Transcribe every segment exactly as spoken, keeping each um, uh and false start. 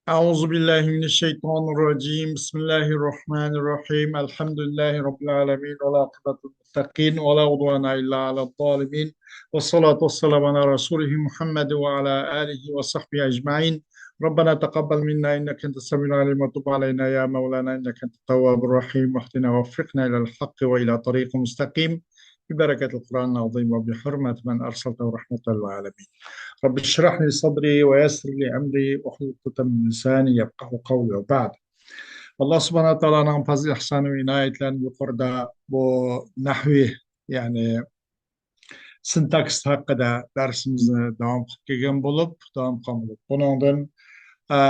أعوذ بالله من الشيطان الرجيم. بسم الله الرحمن الرحيم. الحمد لله رب العالمين، والعاقبة للمتقين، ولا عدوان إلا على الظالمين، والصلاة والسلام على رسوله محمد وعلى آله وصحبه أجمعين. ربنا تقبل منا إنك أنت السميع العليم، وتب علينا يا مولانا إنك أنت التواب الرحيم، واهدنا ووفقنا إلى الحق وإلى طريق مستقيم. ببركة القرآن العظيم وبحرمة من أرسلته رحمة للعالمين. رب اشرح لي صدري ويسر لي أمري واحلل عقدة من لساني يفقهوا قولي وبعد. ئاللا سۇبھانەھۇ ۋە تائالانىڭ پەزلى ئىھسانى ۋە ئىنايەتلىرىنى يۇقىرىدا بۇ نەھۋى، يەنى سىنتاكسىس ھەققىدە دەرسىمىزنى داۋام قىلىپ كەلگەن بولۇپ، داۋام قىلغان بولۇپ، بۇنىڭدىن، ئە،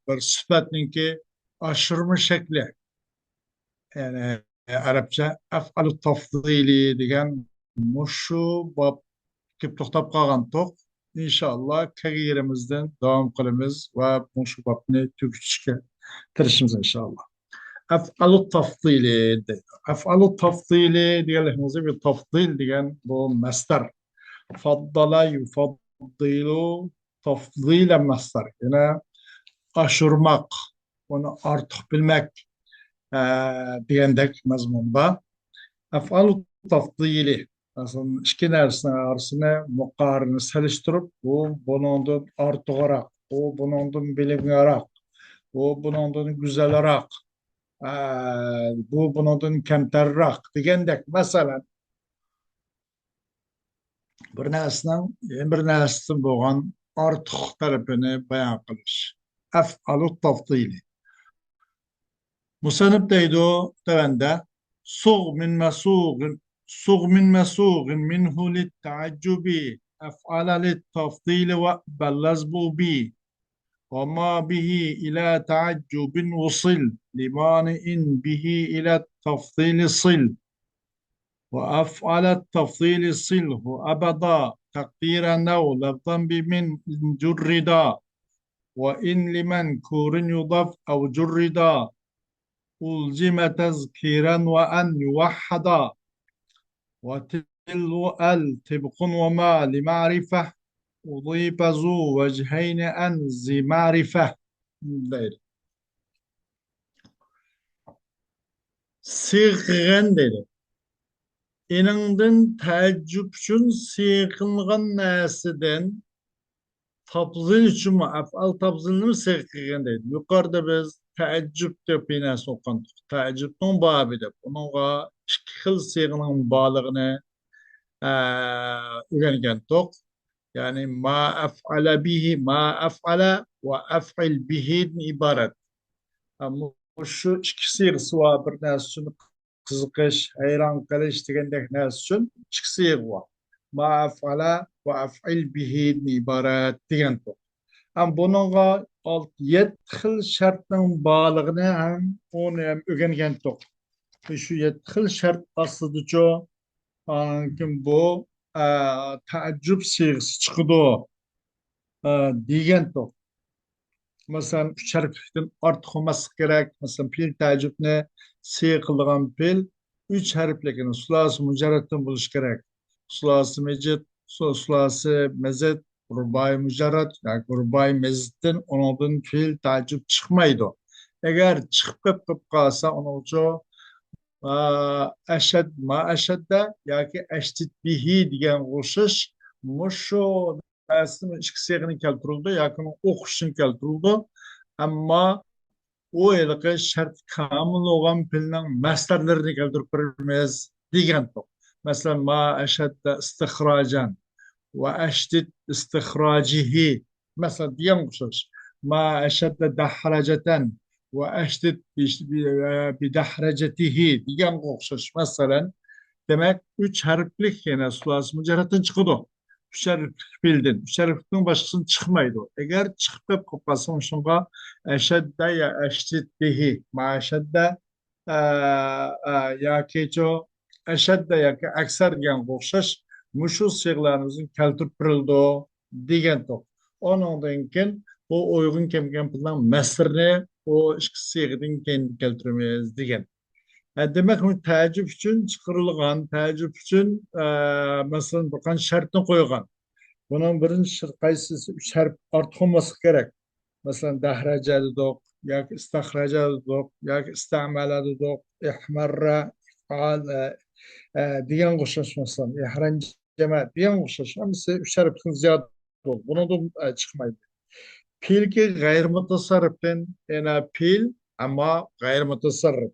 بىر سۈپەتنىڭكى ئاشۇرما شەكلى، يەنى ئەرەبچە ئەفئالۇ تەفزىلى دېگەن مۇشۇ باب كېلىپ توختاپ قالغانتۇق. ئىنشائاللا، كەلگەن يېرىمىزدىن داۋام قىلىمىز ۋە مۇشۇ بابنى تۈگىتىشكە تىرىشىمىز، ئىنشائاللا. ئەفئالۇ تەفزىلى دەيدۇ. ئەفئالۇ تەفزىلى دېگەنلىكىڭىزدە، بۇ تەفزىل دېگەن بۇ مەسدەر. فەددەلە يۇفەددىلۇ تەفزىلەن مەسدەر. يەنى ئاشۇرماق، ئۇنى ئارتۇق بىلمەك، ئە، دېگەندەك مەزمۇن بار. ئەفئالۇ تەفزىلى، مەسىلەن، ئىككى نەرسىنىڭ ئارىسىنى مۇقارىنە، سېلىشتۇرۇپ، بۇ بۇنىڭدىن ئارتۇقراق، بۇ بۇنىڭدىن بىلىملىراق، بۇ بۇنىڭدىن گۈزەلراق، ئە، بۇ بۇنىڭدىن كەمتەرراق دېگەندەك. مەسىلەن، بىر نەرسىنىڭ يەنە بىر نەرسىدىن بولغان ئارتۇق تەرىپىنى بايان قىلىش. ئەفئالۇ تەفزىلى. مۇسەننىپ دەيدۇ تۆۋەندە: سۇغ مىن مەسۇغ، سۇغ مىن مەسۇغ مىنھۇ لىتتەئەججۇبى، ئەفئالە لىتتەفزىلى ۋە بەللەزبۇبى. وما به إلى تعجب وصل، لمانع به إلى التفضيل صل. وأفعل التفضيل صله أبدا، تقديرا أو لفظا بمن جردا. وإن لمنكور يضاف أو جردا، ألزم تذكيرا وأن يوحدا. وتل أل طبق وما لمعرفة، أضيف ذو وجهين أن ذي معرفة. دەيدۇ. سىيغە قىلغىن دەيدۇ. ئېنىڭدىن تەئەججۈب ئۈچۈن سىيغە قىلىنغان نەرسىدىن تەپزىل ئۈچۈنمۇ ئەفئال تەپزىلنىمۇ سىيغە قىلغىن دەيدۇ. يۇقىرىدا بىز تەئەججۈب دەپ بىر نەرسە ئوقۇغانىدۇق. تەئەججۈبنىڭ بابى دەپ. ئۇنىڭغا ئىككى خىل سىيغىنىڭ بارلىقىنى، ئە، ئۆگەنگەنتۇق. يەنى ما ئەفئەلە بىھى، ما ئەفئەلە ۋە ئەفئىل بىھىدىن ئىبارەت. ئە، مۇشۇ ئىككى سىيغىسى بار بىر نەرسە ئۈچۈن قىزىقىش، ھەيران قېلىش دېگەندەك نەرسە ئۈچۈن ئىككى سىيغە بار. ما ئەفئەلە ۋە ئەفئىل بىھىدىن ئىبارەت دېگەنتۇق. ھەم بۇنىڭغا ئالتە، يەتتە خىل شەرتنىڭ بارلىقىنى ھەم ئۇنى ھەم ئۆگەنگەنتۇق. شۇ يەتتە خىل شەرت ئاستىدىچۇ، ئاندىن كېيىن بۇ، ئە، تەئەججۈب سىيغىسى چىقىدۇ، ئە، دېگەنتۇق. مەسىلەن، ئۈچ ھەرپلىكتىن ئارتۇق بولماسلىقى كېرەك. مەسىلەن، پېئىل تەئەججۈبنى سىيغە قىلىدىغان پېئىل ئۈچ ھەرپلىك، يەنى سۇلاسىي مۇجەررەتتىن بولۇشى كېرەك. سۇلاسىي مەزىد، سۇ-، سۇلاسىي مەزىد، رۇبائىي مۇجەررەت ياكى رۇبائىي مەزىدتىن، ئۇنىڭدىن پېئىل تەئەججۈب چىقمايدۇ. ئەگەر چىقىپ قېلىپ قالسا، ئۇنىڭ ئۈچۈن، ئا، ئەشەد، ما ئەشەددە ياكى ئەشدىد بىھى دېگەنگە ئوخشاش مۇشۇ نەرسىنىڭ ئىككى سىيغىنى كەلتۈرۈلىدۇ ياكى ئۇنىڭ ئوخشىشىنى كەلتۈرۈلىدۇ. ئەمما ئۇ ھېلىقى شەرتى كامىل بولغان پېئىلنىڭ مەسدەرلىرىنى كەلتۈرۈپ بېرىمىز دېگەنتۇق. مەسىلەن، ما ئەشەددە ئىستىخراجەن ۋە ئەشدىد ئىستىخراجىھى، مەسىلەن، دېگەنگە ئوخشاش. ما ئەشەددە دەھرەجەتەن ۋە ئەشدىد بىش-، بى-، بىدەھرەجەتىھى دېگەنگە ئوخشاش. مەسىلەن، دېمەك، ئۈچ ھەرپلىك يەنە سۇلاسىي مۇجەررەتتىن چىقىدۇ. ئۈچ ھەرپلىك پېئىلدىن، ئۈچ ھەرپلىكنىڭ باشقىسىدىن چىقمايدۇ. ئەگەر چىقىپ قېلىپ قالسا، مۇشۇنىڭغا ئەشەددە يا ئەشدىد بىھى، ما ئەشەددە، ئە، ئە، ياكى چۇ، ئەشەددە ياكى ئەكسەر دېگەنگە ئوخشاش مۇشۇ سىيغىلارنى ئۆزىنى كەلتۈرۈپ بېرىلىدۇ دېگەنتۇق. ئۇنىڭدىن كېيىن بۇ ئۇيغۇن كەلمىگەن پېئىلنىڭ مەسدىرىنى بۇ ئىككى سىيغىدىن كېيىن كەلتۈرىمىز دېگەن. ھە، دېمەك، بۇ تەئەججۈب ئۈچۈن چىقىرىلغان، تەئەججۈب ئۈچۈن، ئە، مەسىلەن، بىر قانچە شەرتنى قويغان. بۇنىڭ بىرىنچى شەرت قايسىسى؟ ئۈچ ھەرپ ئارتۇق بولماسلىقى كېرەك. مەسىلەن، دەھرەجە دېدۇق، ياكى ئىستەخرەجە دېدۇق، ياكى ئىستەمەلە دېدۇق، ئەھمەررە، ئىفئال، ئە، ئە، دېگەنگە ئوخشاش، مەسىلەن، ئەھرەنجەمە دېگەنگە ئوخشاش. ھەممىسى ئۈچ ھەرپتىن زىيادە بولىدۇ. بۇنىڭدىن، ئە، چىقمايدۇ. پېئىلكى غەيرىي مۇتەسەررىپتىن، يەنە پېئىل، ئەمما غەيرىي مۇتەسەررىپ.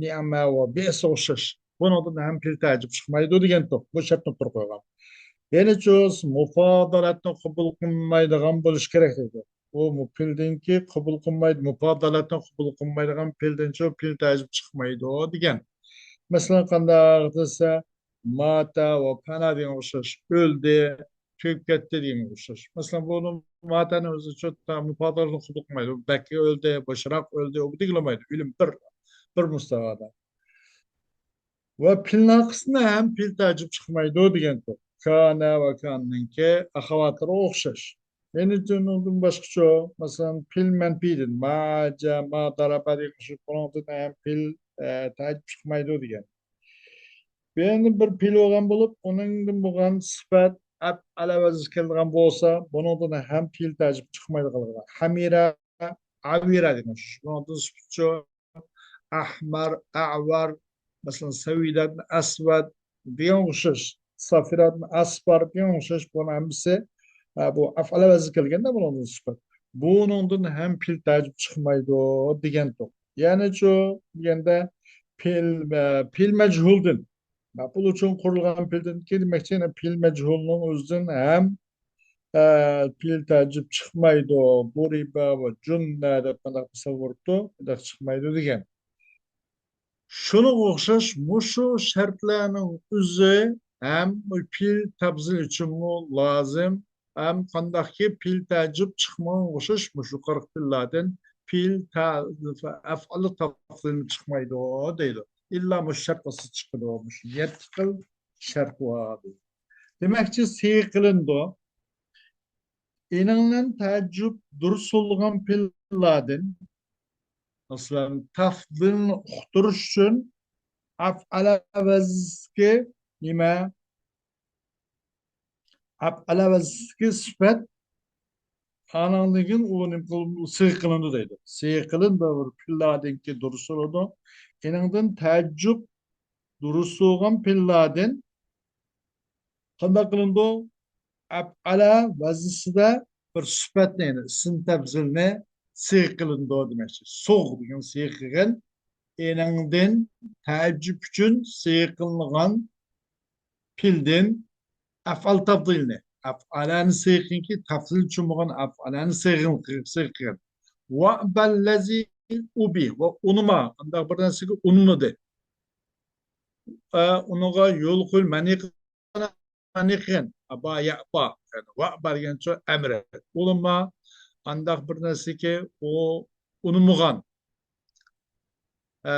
نىئمە ۋە بىئسە ئوخشاش. بۇنىڭدىن ھەم پېئىل تەئەججۈپ چىقمايدۇ دېگەن توك. بۇ شەرتنى ئوتتۇرىغا قويغان. يەنە چۈز مۇپادالەتنى قوبۇل قىلمايدىغان بولۇش كېرەك دەيدۇ. ئۇ مۇ-، پېئىلدىنكى قوبۇل قىلمايدۇ، مۇپادالەتنى قوبۇل قىلمايدىغان پېئىلدىنچۇ پېئىل تەئەججۈپ چىقمايدۇ دېگەن. مەسىلەن، قانداق دېسە، ماتا ۋە پانا دېگەن ئوخشاش. ئۆلدى، تۈگەپ كەتتى دېگەن ئوخشاش. مەسىلەن، بۇنى ماتانى ئۆزى چوتتا مۇپادالىنى قوبۇل قىلمايدۇ. بەككە ئۆلدى، باشراق ئۆلدى، ئۇ دېگىلىمايدۇ. ئۆلۈم بىر، بىر مۇستاۋادا. ۋە پېئىل ناقىستىن ھەم پېئىل تەئەججۈپ چىقمايدۇ دېگەن توك. كانە ۋە كاننىڭكى ئەخەۋاتلىرىغا ئوخشاش. يەنە ئۇنىڭدىن باشقىچە، مەسىلەن، پېئىل مەنپىيدىن، ما جا، ما دارابا دېگەن ئوخشاش، بۇنىڭدىن ھەم پېئىل، ئە، تەئەججۈپ چىقمايدۇ دېگەن. بۇ يەردە بىر پېئىل بولغان بولۇپ، ئۇنىڭدىن بولغان سۈپەت ئەپئەلە ۋەزنىگە كېلىدىغان بولسا، بۇنىڭدىن ھەم پېئىل تەئەججۈپ چىقمايدىغانلىقى. ھەمىرە، ئەۋىرە دېگەن شۇ. بۇنىڭدىن سۈپەتچۇ ئەھمەر، ئەۋەر، مەسىلەن، سەۋىدەتنى ئەسۋەد دېگەن ئوخشاش، سافىرەتنى ئەسپەر دېگەن ئوخشاش، بۇنىڭ ھەممىسى، ئە، بۇ ئەفئەلە ۋەزنىگە كەلگەندە بۇنىڭدىن سۈپەت. بۇنىڭدىن ھەم پېئىل تەئەججۈپ چىقمايدۇ دېگەن توك. يەنىچۇ دېگەندە پېئىل، ئە، پېئىل مەجھۇلدىن، مەپئۇل ئۈچۈن قۇرۇلغان پېئىلدىن كېيىن دېمەكچى، يەنە پېئىل مەجھۇلنىڭ ئۆزىدىن ھەم، ئە، پېئىل تەئەججۈپ چىقمايدۇ. بۇرىبە ۋە جۇننە دەپ قانداق مىسال بېرىپتۇ، بۇنداق چىقمايدۇ دېگەن. شۇنىڭغا ئوخشاش مۇشۇ شەرتلەرنىڭ ئۆزى ھەم پېئىل تەپزىل ئۈچۈنمۇ لازىم، ھەم قانداقكى پېئىل تەئەججۈپ چىقمىغانغا ئوخشاش مۇشۇ يۇقىرىقى پېئىللاردىن پېئىل تە-، ئەفئالى تەفزىل چىقمايدۇ دەيدۇ. ئىللا مۇشۇ شەرت بولسا چىقىدۇ. مۇشۇ يەتتە خىل شەرت بار دەيدۇ. دېمەكچى، سىيغە قىلىنىدۇ. ئېنىڭدىن تەئەججۈپ دۇرۇس بولغان پېئىللاردىن، مەسىلەن، تەفزىلنى ئۇقتۇرۇش ئۈچۈن ئەفئەلە ۋەزنىدىكى نېمە؟ ئەپئەلە ۋەزنىدىكى سۈپەت، ئانىڭدىن كېيىن ئۇ نېمە قىل-، سىيغە قىلىنىدۇ دەيدۇ. سىيغە قىلىنىدۇ، بىر پېئىللاردىنكى دۇرۇس بولىدۇ. ئېنىڭدىن تەئەججۈپ دۇرۇس بولغان پېئىللاردىن قانداق قىلىنىدۇ؟ ئەپئەلە ۋەزنىسىدە بىر سۈپەتنى، يەنى ئىسىم تەپزىلنى سىيغە قىلىنىدۇ دېمەكچى. سوغ دېگەن سىيغە قىلغان، ئېنىڭدىن تەئەججۈپ ئۈچۈن سىيغە قىلىنغان پېئىلدىن ئەفئال تەفزىلنى، ئەفئالەنى سىيغىنكى تەفزىل چۈمىغان ئەفئالەنى سىيغىن، سىيغىن. ۋەبەللەزى ئۇبى، ۋە ئۇنىما، قانداق بىر نەرسىگە ئۇنىمىدى. ئە، ئۇنىڭغا يول قويۇل، مەنئى قىل-، مەنئى قىلغىن. ئەبا، يەبا. يەنى ۋەبە دېگەنچۇ ئەمرى. ئۇنىما، قانداق بىر نەرسىگە ئۇ ئۇنىمىغان. ئە،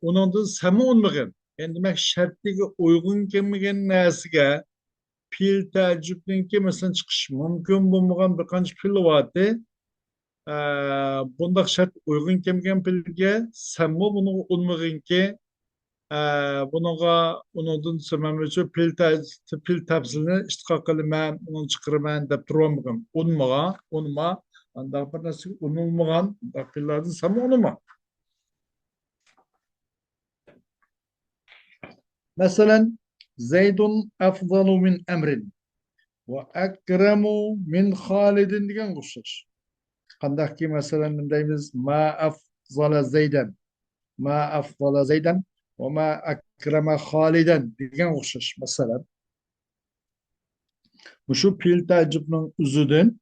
ئۇنىڭدىن سەنمۇ ئۇنىمىغىن. يەنى دېمەك، شەرتىگە ئۇيغۇن كەلمىگەن نەرسىگە پېئىل تەئەججۈپنىڭكى، مەسىلەن، چىقىشى مۇمكىن بولمىغان بىر قانچە پېئىل بارتى. ئە، بۇنداق شەرت ئۇيغۇن كەلمىگەن پېئىلگە سەنمۇ بۇنىڭغا ئۇنىمىغىنكى، ئە، بۇنىڭغا، ئۇنىڭدىن سەمەمىچۇ پېئىل تە-، پېئىل تەپزىلنى ئىشتىقاق قىلىمەن، ئۇنى چىقىرىمەن دەپ تۇرۇۋالمىغىن. ئۇنىمىغان، ئۇنىما، ئانداق بىر نەرسىگە ئۇنىمىغان، ئۇنداق پېئىللاردىن سەنمۇ ئۇنىما. مەسىلەن، زەيدۇن ئەفزالۇ مىن ئەمرىن ۋە ئەكرەمۇ مىن خالىدىن دېگەنگە ئوخشاش. قانداقكى، مەسىلەن، مۇندايمىز، ما ئەفزالە زەيدەن، ما ئەفزالە زەيدەن ۋە ما ئەكرەمە خالىدەن دېگەنگە ئوخشاش. مەسىلەن، مۇشۇ پېئىل تەئەججۈپنىڭ ئۆزىدىن،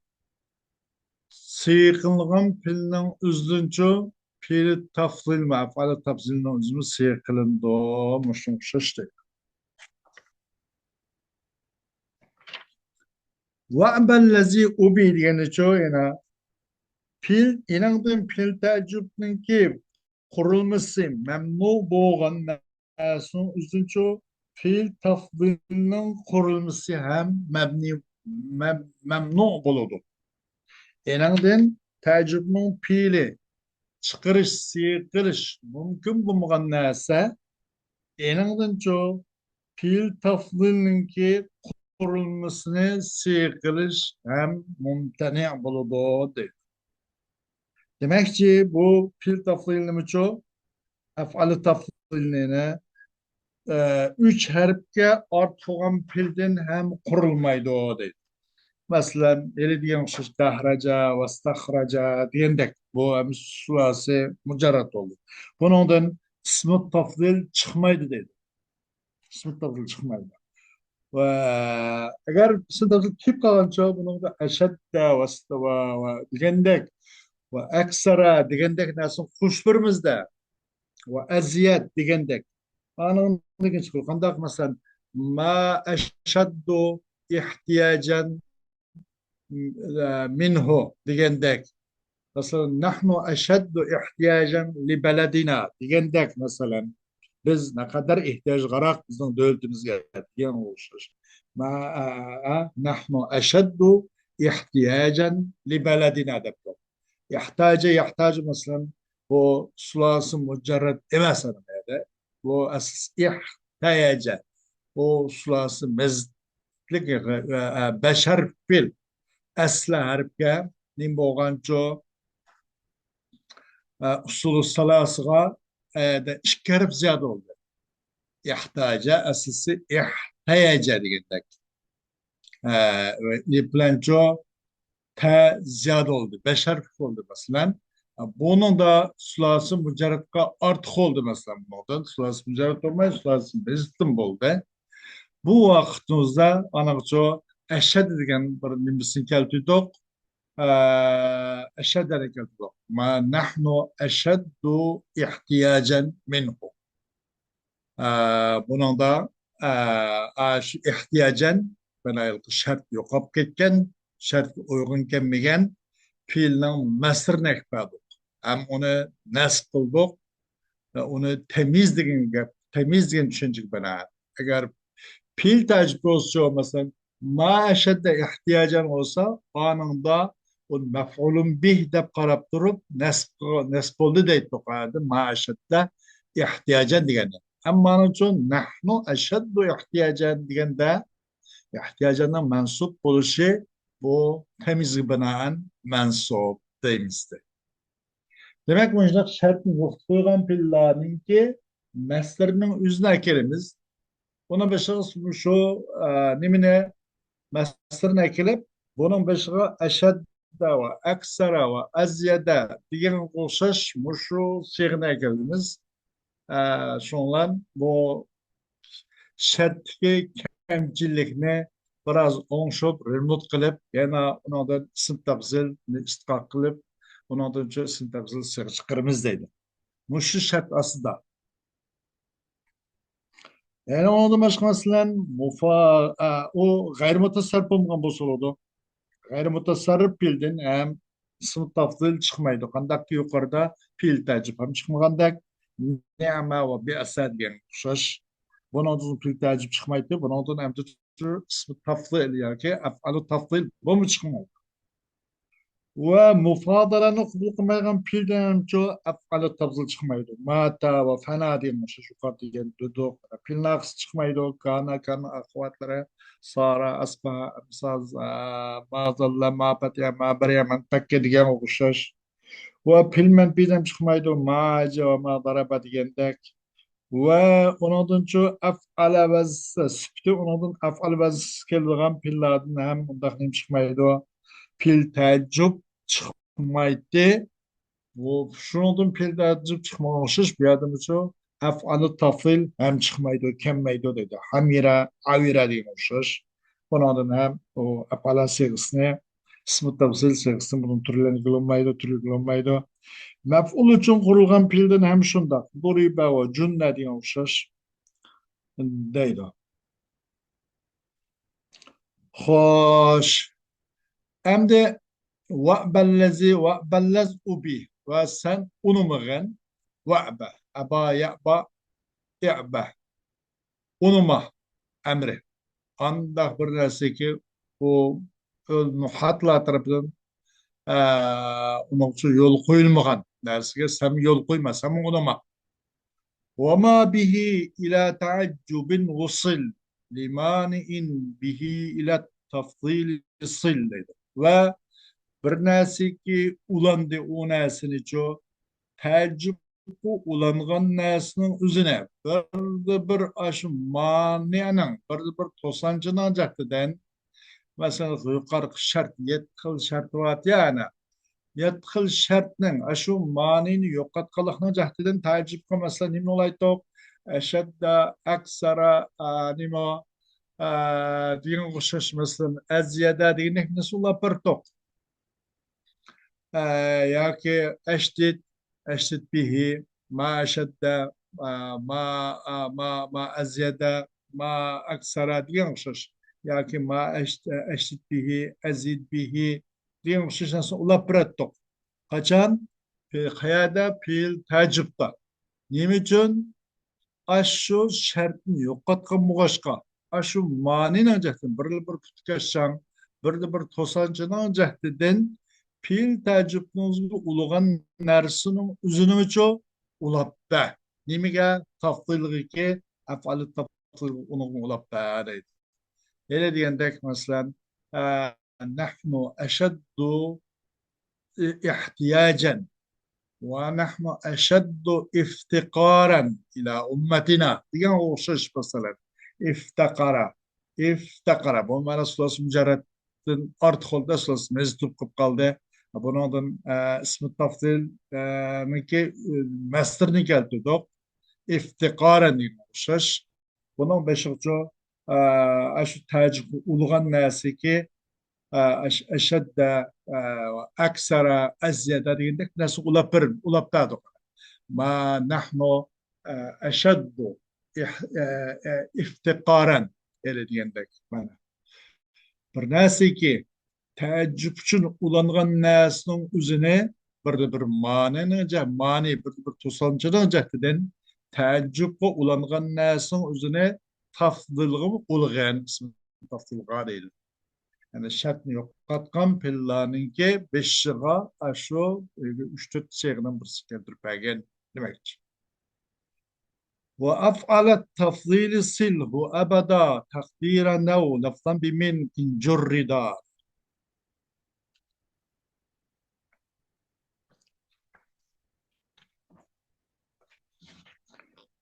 سىيغە قىلىنغان پېئىلنىڭ ئۆزىدىنچۇ پېئىل تەفزىل، ئەپئالى تەفزىلنىڭ ئۆزىمۇ سىيغە قىلىنىدۇ. مۇشۇنىڭغا ئوخشاش دەيدۇ. ۋەبەللەزى ئۇبى دېگەنچۇ يەنە پېئىل، ئېنىڭدىن پېئىل تەئەججۈپنىڭكى قۇرۇلمىسى مەمنۇ بولغان نەرسىنىڭ ئۆزىنىچۇ پېئىل تەفزىلنىڭ قۇرۇلمىسى ھەم مەبنى، مەم-، مەمنۇ بولىدۇ. ئېنىڭدىن تەئەججۈپنىڭ پېئىلى چىقىرىش، سىيغە قىلىش مۇمكىن بولمىغان نەرسە، ئېنىڭدىنچۇ پېئىل تەفزىلنىڭكى قۇرۇلمىسىنى سىيغە قىلىش ھەم مۇمتەنە بولىدۇ دەيدۇ. دېمەكچى، بۇ پېئىل تەفزىل نېمىچۇ؟ ئەفئالى تەفزىلنى، ئە، ئۈچ ھەرپكە ئارتۇق بولغان پېئىلدىن ھەم قۇرۇلمايدۇ دەيدۇ. مەسىلەن، ھېلى دېگەن ئوخشاش دەھرەجە، ۋەستەخرەجە دېگەندەك، بۇ ھەم سۇلاسى مۇجەررەت بولدى. بۇنىڭدىن ئىسمۇ تەفزىل چىقمايدۇ دەيدۇ. ئىسمۇ تەفزىل چىقمايدۇ. ۋە ئەگەر ئىسمۇ تەفزىل كېلىپ قالغانچە، بۇنىڭدا ئەشەددە ۋە، ۋە، ۋە دېگەندەك، ۋە ئەكسەرە دېگەندەك نەرسىنى قوشۇپ بېرىمىزدە، ۋە ئەزيەد دېگەندەك. ئانىڭدىن كېيىن چىقىدۇ. قانداق؟ مەسىلەن، ما ئەشەددۇ ئىھتىياجەن مىنھۇ دېگەندەك، مەسىلەن، نەھنۇ ئەشەددۇ ئىھتىياجەن لىبەلەدىنا دېگەندەك، مەسىلەن، بىز نەقەدەر ئېھتىياجغاراق بىزنىڭ دۆلىتىمىزگە دېگەن ئوخشاش. ما، ئە، ئە، نەھنۇ ئەشەددۇ ئىھتىياجەن لىبەلەدىنا دەپتۇ. ئىھتاجە، يەھتاجە، مەسىلەن، بۇ سۇلاسى مۇجەررەت ئەمەس ئەنە بۇ يەردە. بۇ ئەسلى ئىھتەيەجە. بۇ سۇلاسى مەزىدلىك، ئە، ئە، بەشەر پېئىل. ئەسلى ھەرپكە نېمە بولغانچۇ؟ ئە، ئۇسۇلى سالاسىغا، ئە، دە ئىككى ھەرپ زىيادە بولدى. ئىھتاجە ئەسلىسى ئىھتەيەجە دېگەندەك. ئە، ئېلىپ بىلەنچۇ تە زىيادە بولدى. بەشەر پېئىل بولدى، مەسىلەن. بۇنىڭدا سۇلاسى مۇجەررەتقا ئارتۇق بولدى، مەسىلەن. بۇنىڭدىن سۇلاسى مۇجەررەت بولماي، سۇلاسى مەزىدتىن بولدى. بۇ ۋاقىتىمىزدا ئانىڭچۇ ئەشەد دېگەن بىر نېمىسىنى كەلتۈردۇق. ئە، ئەشەددەنى كەلتۈردۇق. ما نەھنۇ ئەشەددۇ ئىھتىياجەن مىنھۇ. ئە، بۇنىڭدا، ئە، ئە، شۇ ئىھتىياجەن، مانا ھېلىقى شەرت يوقاپ كەتكەن، شەرتكە ئۇيغۇن كەلمىگەن پېئىلنىڭ مەسدىرىنى ئەكىپ بەردۇق. ھەم ئۇنى نەسب قىلدۇق. ئۇنى تەميىز دېگەن گەپ، تەميىز دېگەن چۈشەنچىگە بىنائەن. ئەگەر پېئىل تەئەججۈپ بولسىچۇ، مەسىلەن، ما ئەشەددە ئىھتىياجەن بولسا، ئانىڭدا ئۇ مەفئۇلۇن بىھ دەپ قاراپ تۇرۇپ، نەسب، نەسب بولدى دەيتتۇق. ما ئەشەددە ئىھتىياجەن دېگەندە. ئەمما ئانىڭ ئۈچۈن نەھنۇ ئەشەددۇ ئىھتىياجەن دېگەندە، ئىھتىياجەننىڭ مەنسۇب بولۇشى بۇ تەميىزگە بىنائەن مەنسۇب دەيمىز. دېمەك، مۇشۇنداق شەرتنى يوقىتىپ قويغان پېئىللارنىڭكى مەسدىرىنىڭ ئۆزىنى ئەكېلىمىز. ئۇنىڭ بېشىغا شۇ، ئە، نېمىنى، مەسدىرىنى ئەكېلىپ، بۇنىڭ بېشىغا ئەشەددە ۋە ئەكسەرە ۋە ئەزيەدە دېگەنگە ئوخشاش مۇشۇ سىيغىنى ئەكەلدىمىز. ئە، شۇڭلان بۇ شەرتتىكى كەمچىلىكنى بىراز ئوڭشىپ، رېمونت قىلىپ، يەنە ئۇنىڭدىن ئىسىم تەپزىلنى ئىستىقاق قىلىپ، ئۇنىڭدىن چۆ ئىسىم تەپزىل سىيغا چىقىرىمىز دەيدۇ. مۇشۇ شەرت ئاستىدا. يەنە ئۇنىڭدىن باشقا، مەسىلەن، مۇفا-، ئە، ئۇ غەيرىي مۇتەسەررىپ بولمىغان بولسا بولىدۇ. غەيرىي مۇتەسەررىپ پېئىلدىن ھەم ئىسمۇ تەفزىل چىقمايدۇ. قانداقكى يۇقىرىدا پېئىل تەئەججۈپ ھەم چىقمىغاندەك، نىئمە ۋە بىئسە دېگەنگە ئوخشاش. بۇنىڭدىن پېئىل تەئەججۈپ چىقمايتتى. بۇنىڭدىن ئەمدى ئىسمۇ تەفزىل ياكى ئەفئالۇ تەفزىل بۇمۇ چىقمايدۇ. ۋە مۇفادالەنى قوبۇل قىلمايدىغان پېئىلدىنچۇ ئەفئالۇ تەفزىل چىقمايدۇ. ماتا ۋە فەنا دېگەن ئوخشاش يۇقىرىدا دېگەن دېدۇق. پېئىل ناقىس چىقمايدۇ. كانا، كان ئاخىۋاتلىرى، سارا، ئەسباھا، ئەمساز، ئە، مازاللا، ماپەتىيە، مابەرىيە، مەنپەككە دېگەن ئوخشاش. ۋە پېئىل مەنپىيدىن چىقمايدۇ. ماجە ۋە مادارابا دېگەندەك. ۋە ئۇنىڭدىنچۇ ئەفئال ئەۋەز سۈپىتى، ئۇنىڭدىن ئەفئال ئەۋەز كېلىدىغان پېئىللاردىن ھەم ئۇنداق نېمە چىقمايدۇ؟ پېئىل تەئەججۈپ چىقمايتتى. بۇ، شۇنىڭدىن پېئىل تەئەججۈپ چىقمىغان ئوخشاش، بۇ يەردىمۇچۇ ئەفئالۇ تەفزىل ھەم چىقمايدۇ، كەلمەيدۇ دەيدۇ. ھەمىرە، ئاۋىرە دېگەن ئوخشاش. بۇنىڭدىن ھەم ئۇ ئەپئالە سىيغىسىنى، ئىسمۇ تەفزىل سىيغىسىنى بۇنىڭ تۈرلەنگىلى بولمايدۇ، تۈرلىگىلى بولمايدۇ. مەپئۇل ئۈچۈن قۇرۇلغان پېئىلدىن ھەم شۇنداق. دۇرىبە ۋە جۈننە دېگەن ئوخشاش دەيدۇ. خوش. ئەمدى ۋەئبەللەزى، ۋەئبەللەز ئۇبى. ۋە سەن ئۇنىمىغىن. ۋەئبە. ئەبا، يەئبا، ئىئبە. ئۇنىما ئەمرى. قانداق بىر نەرسىكى، ئۇ ئۆز نۇقاتلار تەرىپىدىن، ئە، ئۇنىڭ ئۈچۈن يول قويۇلمىغان نەرسىگە سەن يول قويما، سەن ئۇنىما. وما به إلى تعجب وصل لمانع به إلى التفضيل صل دەيدۇ. ۋە بىر نەرسىكى ئۇلاندى، ئۇ نەرسىنىچۇ، تەئەججۈپقا ئۇلانغان نەرسىنىڭ ئۆزىنى بىردە بىر ئاشۇ مانىئنىڭ، بىردە بىر توسانچىنىڭ جەھىتىدىن، مەسىلەن، يۇقىرىقى شەرت، يەتتە خىل شەرت بار يا، ئەنە. يەتتە خىل شەرتنىڭ ئاشۇ مانىنى يوقاتقانلىقنىڭ جەھىتىدىن تەئەججۈپكە، مەسىلەن، نېمىنى ئۇلايتتۇق؟ ئەشەددە، ئەكسەرە، ئا، نېمە، ئا، دېگەنگە ئوخشاش، مەسىلەن، ئەزيەدە دېگەندەك نەرسە ئۇلاپ بەردۇق. ئا، ياكى ئەشدىد، ئەشدىد بىھى، ما ئەشەددە، ئا، ما، ئا، ما، ما ئەزيەدە، ما ئەكسەرە دېگەنگە ئوخشاش. ياكى ما ئەش-، ئەشدىد بىھى، ئەزىد بىھى دېگەنگە ئوخشاش نەرسىنى ئۇلاپ بېرەتتۇق. قاچان؟ پې-، قەيەردە؟ پېئىل تەئەججۈپتا. نېمە ئۈچۈن؟ ئاشۇ شەرتنى يوقاتقان بولغاچقا، ئاشۇ مانىنىڭ جەھىتىدىن، بىردە بىر پۇتكەشچاڭ، بىردە بىر توسانچىنىڭ جەھىتىدىن پېئىل تەئەججۈپنىڭ ئۇلىغان نەرسىنىڭ ئۆزىنىمۇچۇ ئۇلاپ بەر. نېمىگە؟ تەفزىلغىكى، ئەفئالى تەفزىل ئۇنىڭغا ئۇلاپ بەر دەيدۇ. ھېلى دېگەندەك، مەسىلەن، ئە، نەھنۇ ئەشەددۇ ئېھتىياجەن ۋە نەھنۇ ئەشەددۇ ئىفتىقارەن ئىلا ئۇممەتىنا دېگەنگە ئوخشاش، مەسىلەن، ئىفتەقەرە، ئىفتەقەرە. بۇ مەنە سۇلاسى مۇجەررەتتىن ئارتۇق بولدى، سۇلاسى مەزىد بولۇپ قالدى. بۇنىڭدىن، ئە، ئىسمى تەفزىل، ئە، نىڭكى، ئە، مەسدىرىنى كەلتۈردۇق. ئىفتىقارەن دېگەنگە ئوخشاش. بۇنىڭ بېشىغىچۇ، ئە، ئاشۇ تەئەججۈپكە ئۇلىغان نەرسىكى، ئە، ئەش-، ئەشەددە، ئە، ئەكسەرە، ئەزيەدە دېگەندەك نەرسە ئۇلاپ بېرىپ، ئۇلاپ بەردۇق. ما نەھنۇ، ئە، ئەشەددۇ ئىھ-، ئە، ئە، ئىفتىقارەن، ھېلى دېگەندەك مانا. بىر نەرسىكى تەئەججۈپ ئۈچۈن ئۇلانغان نەرسىنىڭ ئۆزىنى بىردە بىر مانىنىڭ جە-، مانى بىردە بىر توسالغۇچىنىڭ جەھىتىدىن تەئەججۈپكە ئۇلانغان نەرسىنىڭ ئۆزىنى تەفزىلغا ئۇلىغان، ئىسمى تەفزىلغا دەيدۇ. يەنى شەرتنى يوقاتقان پېئىللارنىڭكى بېشىغا ئاشۇ ئۈچ تۆت سىيغىنىڭ بىرسى كەلتۈرۈپ بەرگەن دېمەكچى. وأفعل التفضيل صله أبدا تقديرا أو لفظا بمن إن جردا.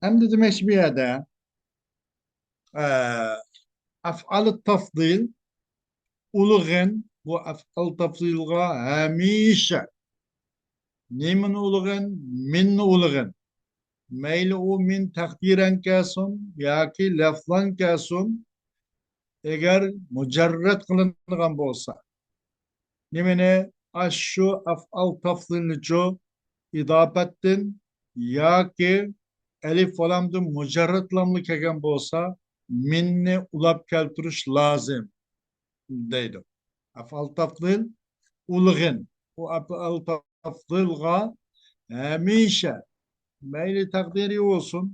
ئەمدى دېمەكچى بۇ يەردە، ئە، ئەفئالى تەفزىل ئۇلىغىن، بۇ ئەفئال تەفزىلغا ھەمىشە نېمىنى ئۇلىغىن؟ مىننى ئۇلىغىن. مەيلى ئۇ مىن تەقدىرەن كەلسۇن ياكى لەفزەن كەلسۇن، ئەگەر مۇجەررەد قىلىنغان بولسا. نېمىنى؟ ئاشۇ ئەفئال تەفزىلنىچۇ ئىداپەتتىن ياكى ئەلىف ۋالامدىن مۇجەررەد لاملا كەلگەن بولسا، مىننى ئۇلاپ كەلتۈرۈش لازىم دەيدۇ. ئەفئال تەفزىل ئۇلىغىن. ئۇ ئەفئال تەفزىلغا ھەمىشە، مەيلى تەقدىرىي بولسۇن،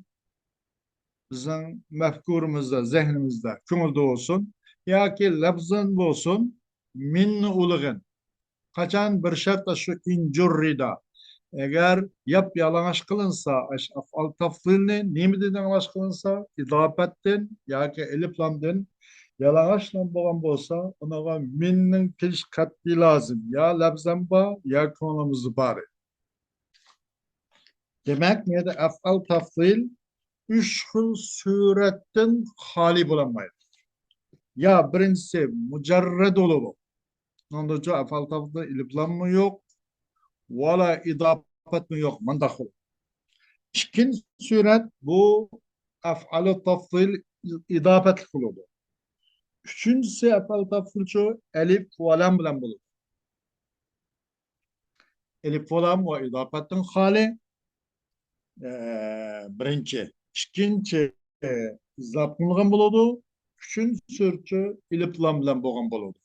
بىزنىڭ مەپكۇرىمىزدا، زېھنىمىزدە، كۆڭۈلدە بولسۇن ياكى لەفزەن بولسۇن، مىننى ئۇلىغىن. قاچان؟ بىر شەرت، شۇ ئىن جۇررىدا. ئەگەر ياپ-يالىڭاچ قىلىنسا، ئەش-، ئەفئال تەفزىلنى نېمىدىن يالىڭاچ قىلىنسا؟ ئىداپەتتىن ياكى ئېلىپ لامدىن يالىڭاچ لام بولغان بولسا، ئۇنىڭغا مىننىڭ كېلىشى قەتئىي لازىم. يا لەفزەن بار، يا كۆڭلىمىزدە بار. دېمەك، بۇ يەردە ئەفئال تەفزىل ئۈچ خىل سۈرەتتىن خالىي بولالمايدۇ. يا بىرىنچىسى مۇجەررەد بولىدۇ. ئۇنىڭدىچۇ ئەفئال تەفزىل ئېلىپ لاممۇ يوق، ۋالا ئىداپەتمۇ يوق، مۇنداق بولىدۇ. ئىككىنچى سۈرەت، بۇ ئەفئالى تەفزىل ئىداپەتلىك بولىدۇ. ئۈچىنچىسى ئەپئال تەفزىلچۇ ئەلىف ۋالام بىلەن بولىدۇ. ئېلىپ ۋالام ۋە ئىداپەتتىن خالىي، ئە، بىرىنچى. ئىككىنچى، ئە، ئىزاپە قىلىنغان بولىدۇ. ئۈچىنچى سۈرەتچۇ ئېلىپ لام بىلەن بولغان بولىدۇ.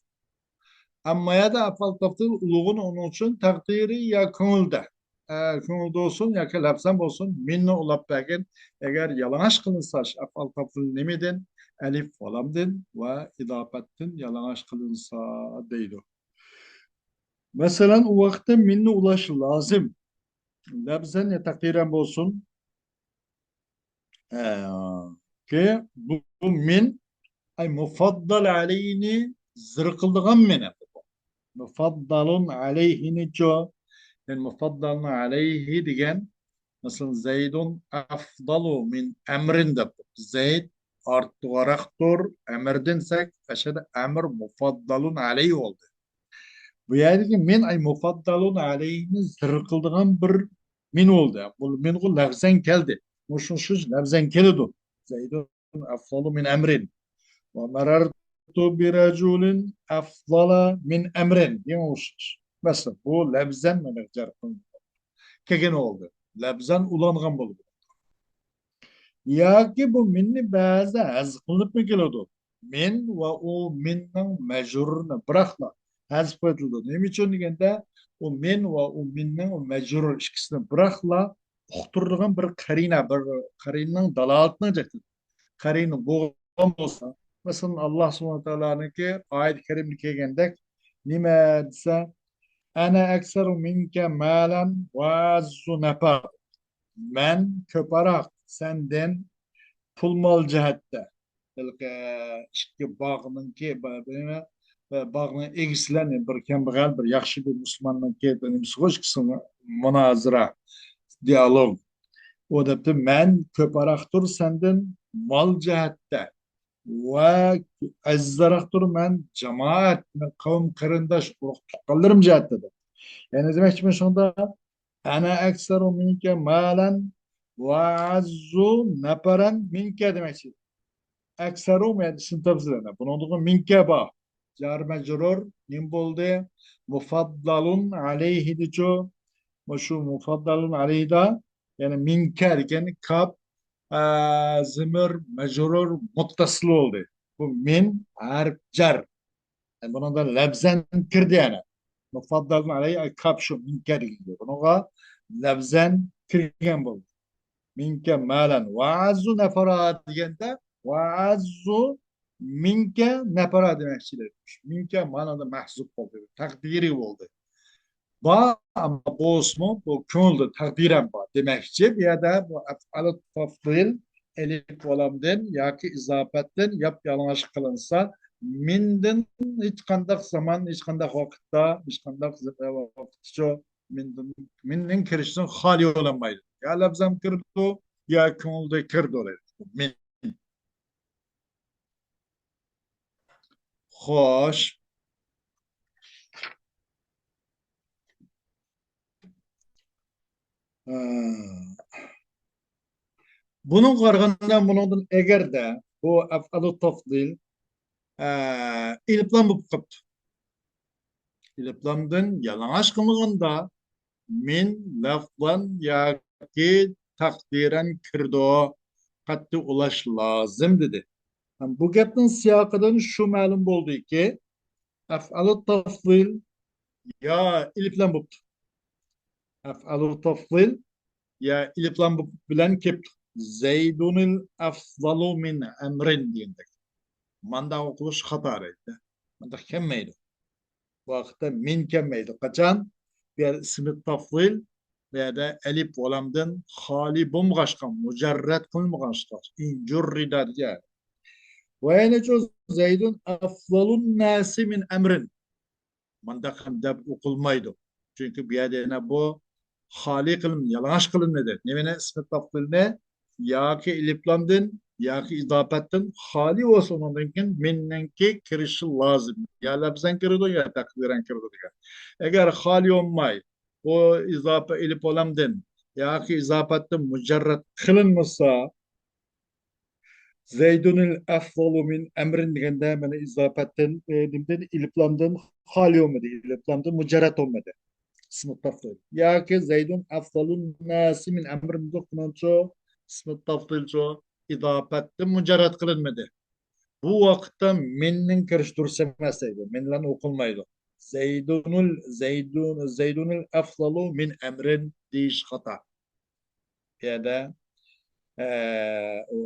ئەمما يەردە ئەفئال تەفزىل ئۇلۇغىنى ئۇنىڭ ئۈچۈن تەقدىرىي يا كۆڭۈلدە، ئە، كۆڭۈلدە بولسۇن ياكى لەپزەن بولسۇن، مىننى ئۇلاپ بەرگىن. ئەگەر يالىڭاچ قىلىنسا ئەفئال تەفزىل نېمىدىن؟ ئەلىف ۋالامدىن ۋە ئىداپەتتىن يالىڭاچ قىلىنسا دەيدۇ. مەسىلەن، ئۇ ۋاقىتتا مىننى ئۇلاش لازىم. لەپزەن يا تەقدىرەن بولسۇن. ئە، كى، بۇ، بۇ مىن، ئەي مۇفەددەل ئەلەينى زىر قىلىدىغان مىن. مۇفەددەلۇن ئەلەيھىنىچۇ؟ يەنى مۇفەددەلۇن ئەلەيھى دېگەن، مەسىلەن، زەيدۇن ئەفدەلۇ مىن ئەمرىن دەپ، زەيد ئارتۇقراقتۇر ئەمردىن دېسەك، ئەشەدە ئەمر مۇفەددەلۇن ئەلەيھى بولدى. بۇ يەردىكى مىن، ئەي، مۇفەددەلۇن ئەلەيھىنى زىر قىلىدىغان بىر مىن بولدى. بۇ مىنغۇ لەفزەن كەلدى. مۇشۇ شۇ لەفزەن كېلىدۇ. زەيدۇن ئەفدەلۇ مىن ئەمرىن. ۋە مەرەرتۇ بىرەجۇلىن ئەفدەلە مىن ئەمرىن دېگەن ئوخشاش. مەسىلەن، بۇ لەفزەن مانا جەر قىلىنىدۇ. كەلگەن بولدى. لەفزەن ئۇلانغان بولدى. ياكى بۇ مىننى بەزىدە ھەزىپ قىلىنىپمۇ كېلىدۇ. مىن ۋە ئۇ مىننىڭ مەجرۇرىنى بىراقلا ھەزىپ قىلىدۇ. نېمە ئۈچۈن دېگەندە، ئۇ مىن ۋە ئۇ مىننىڭ مەجرۇر ئىككىسىنى بىراقلا ئۇقتۇرىدىغان بىر قەرىنە، بىر قەرىنىنىڭ دالالىتىنىڭ جەھىتىدىن. قەرىنە بولغان بولسا، مەسىلەن، ئاللا سۇبھانەھۇ ۋە تائالانىڭكى ئايەت كەرىمىدە كەلگەندەك، نېمە دېسە، «ئەنە ئەكسەرۇ مىنكە مالەن ۋە ئەززۇ نەپەر.» مەن كۆپرەك سەندىن پۇل مال جەھەتتە. ھېلىقى ئىككى باغنىڭكى، با-، با-، باغنىڭ ئىگىسىلەرنى، بىر كەمبەغەل، بىر ياخشى، بىر مۇسۇلماننىڭكى نېمىسىغۇ، ئىككىسىنىڭ مۇنازىرە، دىئالوگ. ئۇ دەپتۇ، مەن كۆپرەكتۇر سەندىن مال جەھەتتە ۋە ئەزىزراقتۇر مەن جامائەت، مەن قەۋم قېرىنداش ئۇرۇق تۇغقانلىرىم جەھەتتە دەپ. يەنى دېمەكچىمەن شۇندا، «ئەنە ئەكسەرۇ مىنكە مالەن ۋە ئەززۇ نەپەرەن مىنكە» دېمەكچى. ئەكسەرۇ مەن ئىسىم تەپسىلىنە. بۇنىڭدىغۇ مىنكە بار. جار مەجرۇر نېمە بولدى؟ مۇفەددەلۇن ئەلەيھىدىچۇ؟ مۇشۇ مۇفەددەلۇن ئەلەيھىدا، يەنى مىنكە دېگەن كاپ، ئە، زىمىر، مەجرۇر، مۇتتەسىل بولدى. بۇ مىن ھەرپ جار. يەنى بۇنىڭدا لەفزەن كىردى يەنە. مۇفەددەلۇن ئەلەيھى كاپ شۇ مىنكە دېگەن گەپ. بۇنىڭغا لەفزەن كىرگەن بولدى. مىنكە مالەن ۋە ئەززۇ نەپەرا دېگەندە، ۋە ئەززۇ مىنكە نەپەرا دېمەكچىلىك. مىنكە مانادا مەھزۇپ بولدى، تەقدىرى بولدى. بار، ئەمما بولسىمۇ، بۇ كۆڭۈلدە تەقدىرەن بار دېمەكچى. بۇ يەردە بۇ ئەفئالۇ تەفزىل ئەلىپ ۋە لامدىن ياكى ئىزاپەتتىن ياپيالىڭاچ قىلىنسا، مىندىن ھېچقانداق زامان، ھېچقانداق ۋاقىتتا، ھېچقانداق ز-، ۋاقىتچۇ مىندىن، مىندىن كىرىشتىن خالىي بولالمايدۇ. يا لەفزەن كىرىدۇ، يا كۆڭۈلدە كىرىدۇ. مىن. خوش. ھە. بۇنىڭغا قارىغاندا، بۇنىڭدىن ئەگەردە بۇ ئەفئالۇ تەفزىل، ئە، ئېلىپلام بولۇپ قاپتۇ. ئېلىپلامدىن يالىڭاچ قىلمىغاندا، مىن لەفزەن ياكى تەقدىرەن كىرىدۇ، قەتئىي ئۇلاش لازىم دېدى. ھەم بۇ گەپنىڭ سىياقىدىن شۇ مەلۇم بولدىكى، ئەفئالۇ تەفزىل يا ئېلىپلام بوپتۇ. ئەفئالۇ تەفزىل يا ئېلىپلام بىلەن كېلىپتۇ. زەيدۇنىل ئەفزالۇ مىن ئەمرىن دېگەندەك. ماندا ئوقۇلۇش خاتا دەيدۇ. مانداق كەلمەيدۇ. بۇ ۋاقىتتا مىن كەلمەيدۇ. قاچان؟ بۇ يەردە ئىسمى تەفزىل، بۇ يەردە ئەلىپ ۋە لامدىن خالىي بولمىغاچقا، مۇجەررەت قىلمىغاچقا، ئىن جۇررىدا دېگەن. ۋە يەنە شۇ زەيدۇن ئەفزالۇن ناسى مىن ئەمرىن. مانداق ھەم دەپ ئوقۇلمايدۇ. چۈنكى بۇ يەردە يەنە بۇ خالىي قىلىن-، يالىڭاچ قىلىنمىدى. نېمىنى؟ ئىسمى تەفزىلنى ياكى ئېلىپلامدىن ياكى ئىزاپەتتىن خالىي بولسا، ئۇنىڭدىن كېيىن مىننىڭكى كىرىشى لازىم. يا لەپزەن كىرىدۇ، يا تەقدىرەن كىرىدۇ دېگەن. ئەگەر خالىي بولماي، ئۇ ئىزاپە ئېلىپلامدىن ياكى ئىزاپەتتىن مۇجەررەت قىلىنمىسا، زەيدۇنىل ئەفزالۇ مىن ئەمرىن دېگەندە، مانا ئىزاپەتتىن، ئە، نېمىدىن، ئېلىپلامدىن خالىي بولمىدى، ئېلىپلامدىن مۇجەررەت بولمىدى. ئىسمى تەفزىل. ياكى زەيدۇن ئەفزالۇن ناسى مىن ئەمرىن دېدۇق، بۇنىڭچۇ ئىسمى تەفزىلچۇ ئىزاپەتتىن مۇجەررەت قىلىنمىدى. بۇ ۋاقىتتا مىننىڭ كىرىشى دۇرۇس ئەمەس دەيدۇ. مىن بىلەن ئوقۇلمايدۇ. زەيدۇنۇل، زەيدۇن، زەيدۇنىل ئەفزالۇ مىن ئەمرىن دېيىش خاتا. بۇ يەردە، ئە، ئۇ،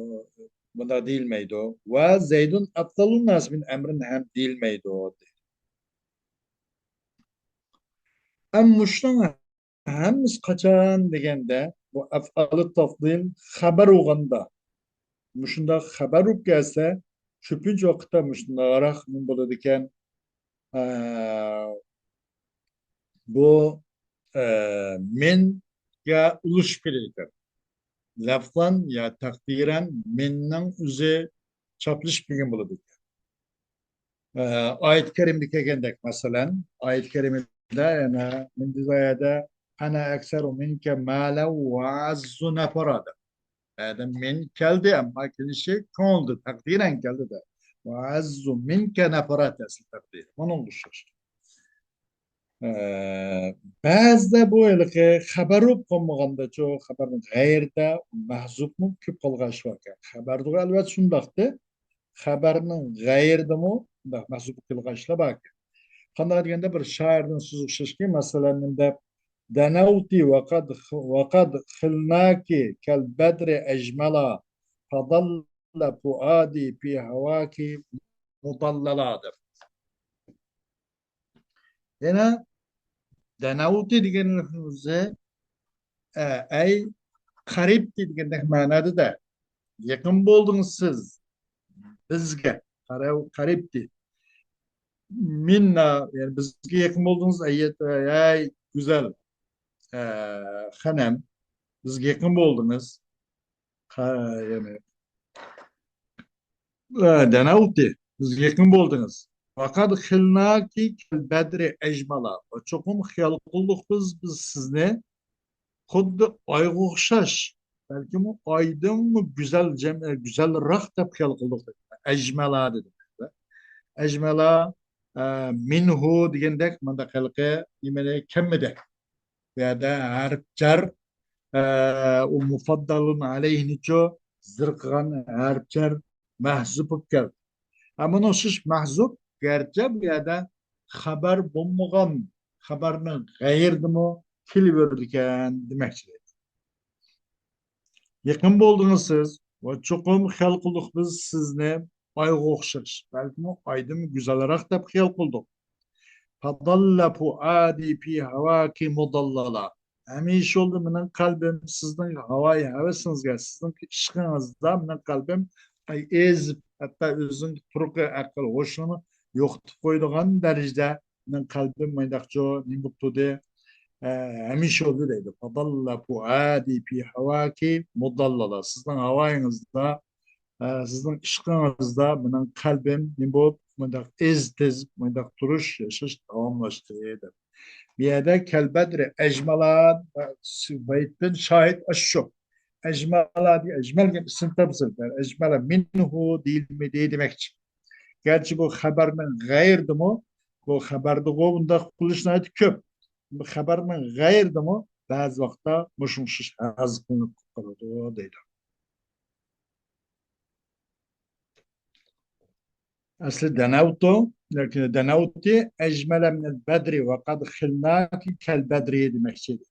بۇنداق دېيىلمەيدۇ. ۋە زەيدۇن ئەفزالۇن ناسى مىن ئەمرىن ھەم دېيىلمەيدۇ. ئەمما مۇشۇنىڭ ھەممىسى قاچان دېگەندە، بۇ ئەفئالۇ تەفزىل خەبەر بولغاندا، مۇشۇنداق خەبەر بولۇپ كەلسە، كۆپىنچە ۋاقىتتا مۇشۇنداقراق نېمە بولىدىكەن؟ ئە، بۇ، ئە، مىنگە ئۇلىشىپ كېلىدىكەن. لەفزەن يا تەقدىرەن مىننىڭ ئۆزى چاپلىشىپ كەلگەن بولىدىكەن. ئە، ئايەت كەرىمىدە كەلگەندەك، مەسىلەن، ئايەت كەرىمىدە يەنە مىندىزايەدە «ئەنە ئەكسەرۇ مىنكە مالەن ۋە ئەززۇ نەفەرا» دەپ. ئادەم مىن كەلدى، ئەمما كېلىشى كۆڭۈلدە، تەقدىرەن كەلدى-دە. «ۋە ئەززۇ مىنكە نەفەرا» ئەسلى تەقدىرى. ئۇنىڭغا ئوخشاش. ئە، بەزىدە بۇ ھېلىقى خەۋەر بولۇپ قالمىغاندىچۇ، خەۋەرنىڭ غەيرىدە مەھزۇپمۇ كۆپ قالغان ئىش باركەن. خەۋەردىغۇ ئەلۋەتتە شۇنداقتى. خەۋەرنىڭ غەيرىدىمۇ مۇنداق مەھزۇپ كېلىدىغان ئىشلار باركەن. قانداق دېگەندە، بىر شائىرنىڭ سۆزىگە ئوخشاشكى، مەسىلەن، نېمە دەپ، «دەنەۋتى ۋەقەد، ۋەقەد خىلناكى كەل بەدرى ئەجمەلا، فەدەللە فۇئادى فى ھەۋاكى مۇدەللەلا» دەپ. يەنە دەنەۋتى دېگەننىڭ ئۆزى، ئە، ئەي قەرىبتى دېگەندەك مەنادە-دە. يېقىن بولدىڭىز سىز بىزگە. قەرەۋ-، قەرىبتى. مىننا، يەنى بىزگە يېقىن بولدىڭىز، ئەي، ئەي گۈزەل، ئە، خانىم، بىزگە يېقىن بولدىڭىز. قە-، يەنى، ئە، دەنەۋتى، بىزگە يېقىن بولدىڭىز. ۋەقەد خىلناكى كەل بەدرى ئەجمەلا. چوقۇم خىيال قىلدۇق بىز، بىز سىزنى خۇددى ئايغا ئوخشاش، بەلكىمۇ ئايدىنمۇ گۈزەل جەم-، گۈزەلراق دەپ خىيال قىلدۇق. ئەجمەلا دېدى. ئەجمەلا، ئە، مىنھۇ دېگەندەك، مۇنداق ھېلىقى نېمىنى كەممىدى. بۇ يەردە ھەرپ جەر، ئە، ئۇ مۇفەددەلۇن ئەلەيھىنىچۇ زىرقىغان ھەرپ جەر مەھزۇپ بولۇپ كەلدى. ئەمما ئۇنىڭ شۇ مەھزۇپ، گەرچە بۇ يەردە خەۋەر بولمىغان، خەۋەرنىڭ غەيرىدىمۇ كېلىۋېرىدىكەن دېمەكچى. يېقىن بولدىڭىز سىز ۋە چوقۇم خىيال قىلدۇق بىز سىزنى ئايغا ئوخشاش، بەلكىمۇ ئايدىن گۈزەلرەك دەپ خىيال قىلدۇق. فەدەللە فۇئادى فى ھەۋاكى مۇدەللەلا. ھەمىشە بولدى مېنىڭ قەلبىم سىزنىڭ ھاۋايى ھەۋىسىڭىزگە، سىزنىڭ ئىشقىڭىزدا مېنىڭ قەلبىم، ئەي، ئېزىپ، ھەتتا ئۆزىنىڭ تۇرقى، ئەقىل، ھوشىنى يوقىتىپ قويىدىغان دەرىجىدە مېنىڭ قەلبىم مۇنداقچۇ نېمە بولۇپ تۇردى، ئە، ھەمىشە بولدى دەيدۇ. فەدەللە فۇئادى فى ھەۋاكى مۇدەللەلا. سىزنىڭ ھاۋايىڭىزدا، ئە، سىزنىڭ ئىشقىڭىزدا مېنىڭ قەلبىم نېمە بولۇپ، مۇنداق ئېزىپ-تېزىپ، مۇنداق تۇرۇش، ياشاش داۋاملاشتى دەپ. بۇ يەردە كەلبەدرى ئەجمەلا، بەيتتىن شاھىت ئاشۇ. ئەجمەلا دېگەن، ئەجمەل دېگەن ئىسىم تەپسىل. ئەجمەلا مىنھۇ دېيىلمىدى دېمەكچى. گەرچە بۇ خەۋەرنىڭ غەيرىدىمۇ، بۇ خەۋەردىغۇ بۇنداق قىلىش ناھايىتى كۆپ. بۇ خەۋەرنىڭ غەيرىدىمۇ بەزى ۋاقىتتا مۇشۇ ئوخشاش ھەزىپ قىلىنىپ قالىدۇ دەيدۇ. ئەسلى دەنەۋتۇ ياكى دەنەۋتى ئەجمەلە مىنەل بەدرى ۋە قەد خىلناكى كەل بەدرى دېمەكچى ئىدى.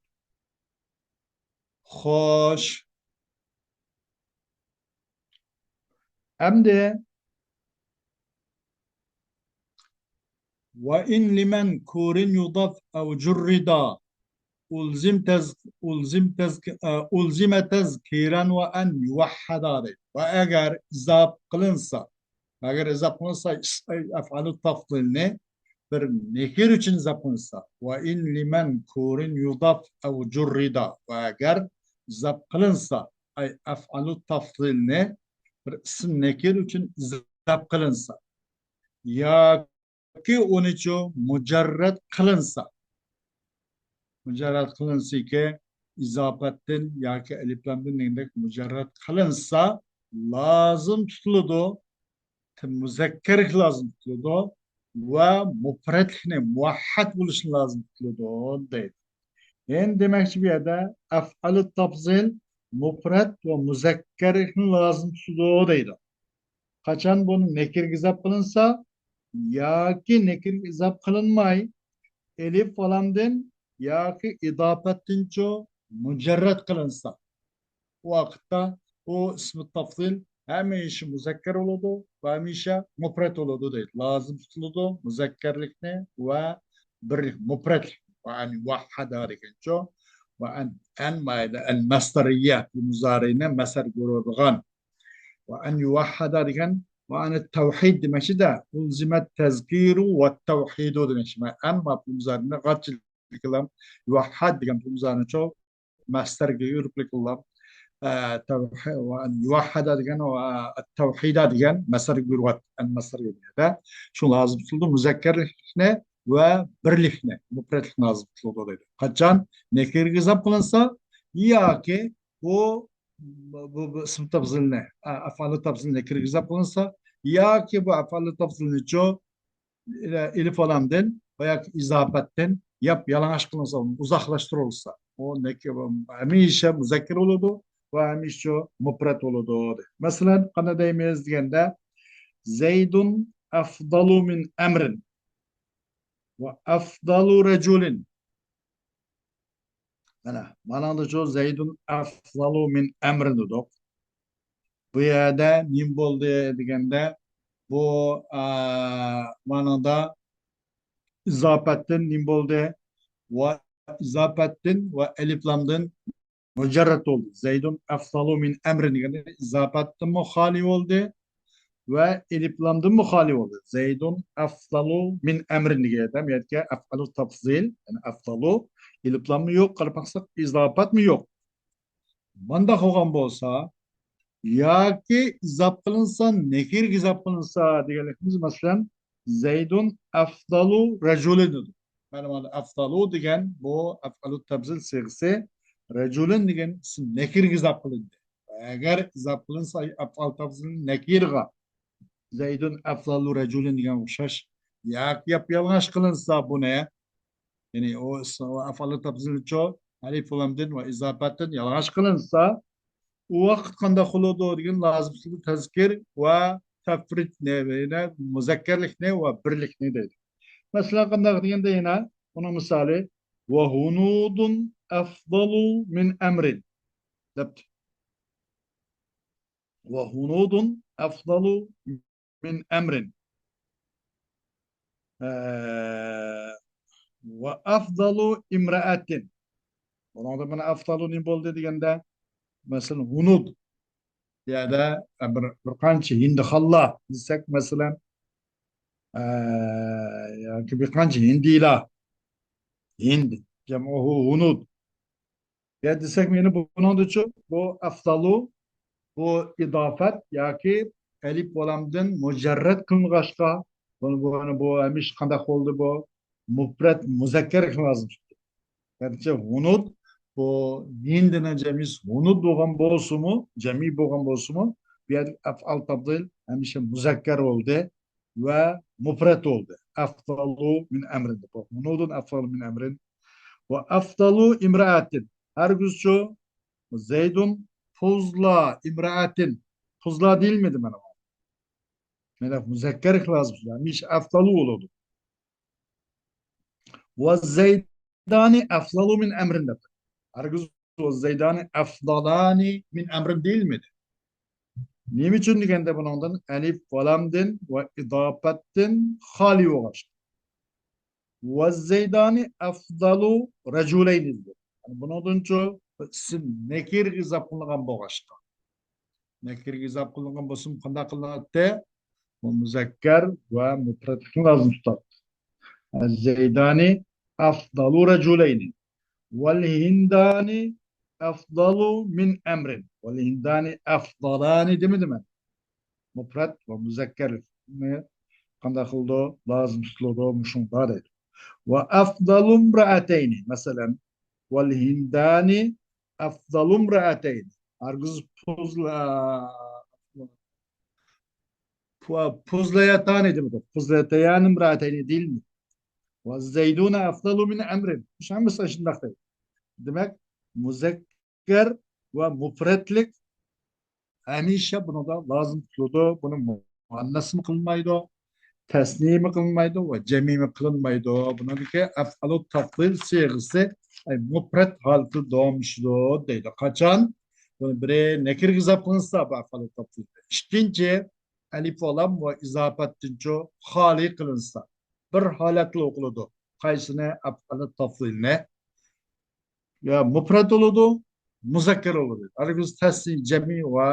خوش. ئەمدى وَإِنْ لِمَنْ كُورٍ يُضَفْ أَوْ جُرِّدَ أُلْزِمَ تَزْ-، أُلْزِمَ تَزْ-، ئە، أُلْزِمَ تَزْكِيرًا وَأَنْ يُوَحَّدَ دەيدۇ. ۋە ئەگەر ئىزاپە قىلىنسا، ئەگەر ئىزاپە قىلىنسا، ئەفئالۇ تەفزىلنى بىر نەكىر ئۈچۈن ئىزاپە قىلىنسا، وَإِنْ لِمَنْ كُورٍ يُضَفْ أَوْ جُرِّدَ، ۋە ئەگەر ئىزاپە قىلىنسا، ئەي ئەفئالۇ تەفزىلنى بىر ئىسىم نەكىر ئۈچۈن ئىزاپە قىلىنسا، يا ياكى ئۇنىچۇ مۇجەررەت قىلىنسا. مۇجەررەت قىلىنسىكى، ئىزاپەتتىن ياكى ئەلىپلامدىن دېگەندەك مۇجەررەت قىلىنسا، لازىم تۇتۇلىدۇ. مۇزەككەرلىك لازىم تۇتۇلىدۇ ۋە مۇپرەتلىكنى، مۇۋەھھەد بولۇشنى لازىم تۇتۇلىدۇ دەيدۇ. يەنى دېمەكچى، بۇ يەردە ئەفئالۇ تەفزىل مۇپرەت ۋە مۇزەككەرلىكنى لازىم تۇتىدۇ دەيدۇ. قاچان بۇنى نەكىرگە ئىزاپ قىلىنسا ياكى نەكىرگە ئىزاپ قىلىنماي، ئېلىپ ۋالامدىن ياكى ئىداپەتتىنچۇ مۇجەررەت قىلىنسا، ئۇ ۋاقىتتا ئۇ ئىسمى تەفزىل ھەمىشە مۇزەككەر بولىدۇ ۋە ھەمىشە مۇپرەت بولىدۇ دەيدۇ. لازىم تۇتۇلىدۇ مۇزەككەرلىكنى ۋە بىرلىك مۇپرەتلىك. ۋە ئەن ۋەھھەدا دېگەنچۇ، ۋە ئەن، ئەن مايدا ئەل مەسدەرىيە، مۇزارىنى مەسدەرگە ئۇرىدىغان. ۋە ئەن يۇۋەھھەدا دېگەن، ۋە ئەن تەۋھىد دېمەكچىدە، ئۇلزىمەت تەزكىرۇ ۋە تەۋھىدۇ دېمەكچى. ئەن مۇزارىنى غاچىل يۈرۈكلىكىلام. يۇۋەھھەد دېگەن پۇمزانىچۇ مەسدەرگە يۈرۈكلىكىلام. ئە، تەۋھى-، ۋە يۇۋەھھەدە دېگەن، ۋە تەۋھىدە دېگەن مەسدەرگە يۈرۈۋاتقان مەسدەرگە دېگەندە، شۇ لازىم تۇتۇلىدۇ، مۇزەككەرلىكنى ۋە بىرلىكنى، مۇپرەتلىكنى لازىم تۇتۇلىدۇ دەيدۇ. قاچان نەكىرىگە ئىزاپ قىلىنسا ياكى بۇ، بۇ، بۇ ئىسمى تەپزىلنى، ئە، ئەفئالۇ تەپزىل نەكىرىگە ئىزاپ قىلىنسا ياكى بۇ ئەفئالۇ تەپزىلنىچۇ ئېلىپ ۋالامدىن ۋە ياكى ئىزاپەتتىن ياپ يالىڭاچ قىلىنسا، ئۇزاقلاشتۇرۇلسا، ئۇ نەك-، ھەمىشە مۇزەككەر بولىدۇ ۋە ھەمىشە مۇپرەت بولىدۇ. مەسىلەن، قانداق دەيمىز دېگەندە، زەيدۇن ئەفزالۇ مىن ئەمرىن ۋە ئەفزالۇ رەجۇلىن. مانا، مانىڭدىچۇ زەيدۇن ئەفزالۇ مىن ئەمرىن دېدۇق. بۇ يەردە نېمە بولدى دېگەندە، بۇ، ئا، مانىڭدا ئىزاپەتتىن نېمە بولدى؟ ۋە ئىزاپەتتىن ۋە ئەلىپلامدىن مۇجەررەت بولدى. زەيدۇن ئەفزالۇ مىن ئەمرىن دېگەندە ئىزاپەتتىنمۇ خالىي بولدى ۋە ئېلىپلامدىنمۇ خالىي بولدى. زەيدۇن ئەفزالۇ مىن ئەمرىن دېگەن يەردە، بۇ يەردىكى ئەفئالۇ تەپزىل، يەنى ئەفزالۇ، ئېلىپلاممۇ يوق، قاراپ باقساق ئىزاپەتمۇ يوق. مانداق بولغان بولسا، ياكى ئىزاپ قىلىنسا، نەكىرگە ئىزاپ قىلىنسا دېگەنلىكىمىز، مەسىلەن، زەيدۇن ئەفزالۇ رەجۇلىن دېدۇق. مەلۇم ھالدا ئەفزالۇ دېگەن بۇ ئەفئالۇ تەپزىل سىيغىسى، رەجۇلىن دېگەن ئىسىم نەكىرگە ئىزاپ قىلىندى. ئەگەر ئىزاپ قىلىنسا ئەفئال تەپزىل نەكىرغا، زەيدۇن ئەفزالۇ رەجۇلىن دېگەن ئوخشاش ياكى ياپ يالىڭاچ قىلىنسا بۇنى، يەنى ئۇ ئىس-، ئۇ ئەفئالۇ تەپزىلچۇ ئەلىف لامدىن ۋە ئىزاپەتتىن يالىڭاچ قىلىنسا، ئۇ ۋاقىت قانداق بولىدۇ دېگەن لازىم تەزكىر ۋە تەفرىدنى، يەنى مۇزەككەرلىكنى ۋە بىرلىكنى دەيدۇ. مەسىلەن، قانداق دېگەندە يەنە ئۇنىڭ مىسالى، ۋە ھۇنۇدۇن ئەفزالۇ مىن ئەمرىن دەپتۇ. ۋە ھۇنۇدۇن ئەفزالۇ مىن ئەمرىن. ئە، ۋە ئەفزالۇ ئىمرەئەتىن. بۇنىڭدا مانا ئەفزالۇ نېمە بولدى دېگەندە، مەسىلەن، ھۇنۇد. بۇ يەردە، ئە، بىر، بىر قانچە ھىندىخانلار دېسەك، مەسىلەن، ئە، ياكى بىر قانچە ھىندىلار. ھىند. جەمئۇھۇ ھۇنۇد. يا دېسەك، يەنە بۇنىڭدىچۇ، بۇ ئەفزالۇ، بۇ ئىزاپەت ياكى ئەلىپ ۋە لامدىن مۇجەررەت قىلىنغاچقا، بۇ، بۇ، بۇ ھەمىشە قانداق بولدى بۇ؟ مۇپرەت مۇزەككەر لازىم چىقتى. يەنىچە ھۇنۇد، بۇ ھىندىنىڭ جەمئىسى ھۇنۇد بولغان بولسىمۇ، جەمئىي بولغان بولسىمۇ، بۇ يەردىكى ئەفئال تەفزىل ھەمىشە مۇزەككەر بولدى ۋە مۇپرەت بولدى. ئەفزالۇ مىن ئەمرىن. بۇ ھۇنۇدۇن ئەفزالۇ مىن ئەمرىن. ۋە ئەفزالۇ ئىمرەئەتىن. ھەرگىزچۇ زەيدۇن پۇزلا ئىمرەئەتىن. پۇزلا دېيىلمىدى مانا. مانا مۇزەككەر لازىم. ھەمىشە ئەفزالۇ بولىدۇ. ۋە زەيدانى ئەفزالۇ مىن ئەمرىن دەپ. ھەرگىز ۋە زەيدانى ئەفزالانى مىن ئەمرىن دېيىلمىدى. نېمە ئۈچۈن دېگەندە، بۇنىڭدىن ئەلىف ۋە لامدىن ۋە ئىزاپەتتىن خالىي بولغاچقا. ۋە زەيدانى ئەفزالۇ رەجۇلەينى دېدى. يەنى بۇنىڭدىنچۇ ئىسىم نەكىرگە ئىزاپ قىلىنغان بولغاچقا. نەكىرگە ئىزاپ قىلىنغان بولسىمۇ قانداق قىلىناتتى؟ بۇ مۇزەككەر ۋە مۇپرەتلىكنى لازىم تۇتاتتى. زەيدانى ئەفزالۇ رەجۇلەينى. ۋەل ھىندانى ئەفزالۇ مىن ئەمرىن. ۋەل ھىندانى ئەفزالانى دېمىدىم مەن. مۇپرەت ۋە مۇزەككەرنى قانداق قىلىدۇ؟ لازىم تۇتۇلىدۇ، مۇشۇڭدا دەيدۇ. ۋە ئەفزالۇ ئىمرەئەتەينى. مەسىلەن، ۋەل ھىندانى ئەفزالۇ ئىمرەئەتەينى. ھەرگىز پۇزلا-، پۇ-، پۇزلەيەتانى دېمىدۇق. پۇزلەيەتەيانى ئىمرەئەتەينى دېيىلمىدى. ۋە زەيدۇنە ئەفزالۇ مىن ئەمرىن. شۇ ھەممىسى شۇنداق دەيدۇ. دېمەك، مۇزەككەر ۋە مۇپرەتلىك ھەمىشە بۇنىڭدا لازىم تۇتۇلىدۇ. بۇنى مۇئەننەسمۇ قىلمايدۇ، تەسنىيىمۇ قىلمايدۇ ۋە جەمئىيمۇ قىلىنمايدۇ. بۇنىڭدىكى ئەفئالۇ تەفزىل سىيغىسى، ئەي، مۇپرەت ھالىتىدە داۋاملىشىدۇ دەيدۇ. قاچان؟ بۇنى بىرى نەكىرگە ئىزاپ قىلىنسا، بۇ ئەفئالۇ تەفزىل. ئىككىنچى، ئەلىپ ۋە لام ۋە ئىزاپەتتىنچۇ خالىي قىلىنسا. بىر ھالەتلا ئوقۇلىدۇ. قايسىنى؟ ئەپئالۇ تەفزىلنى. يا مۇپرەت بولىدۇ، مۇزەككەر بولىدۇ. ھەرگىز تەسنىيە، جەمئىي ۋە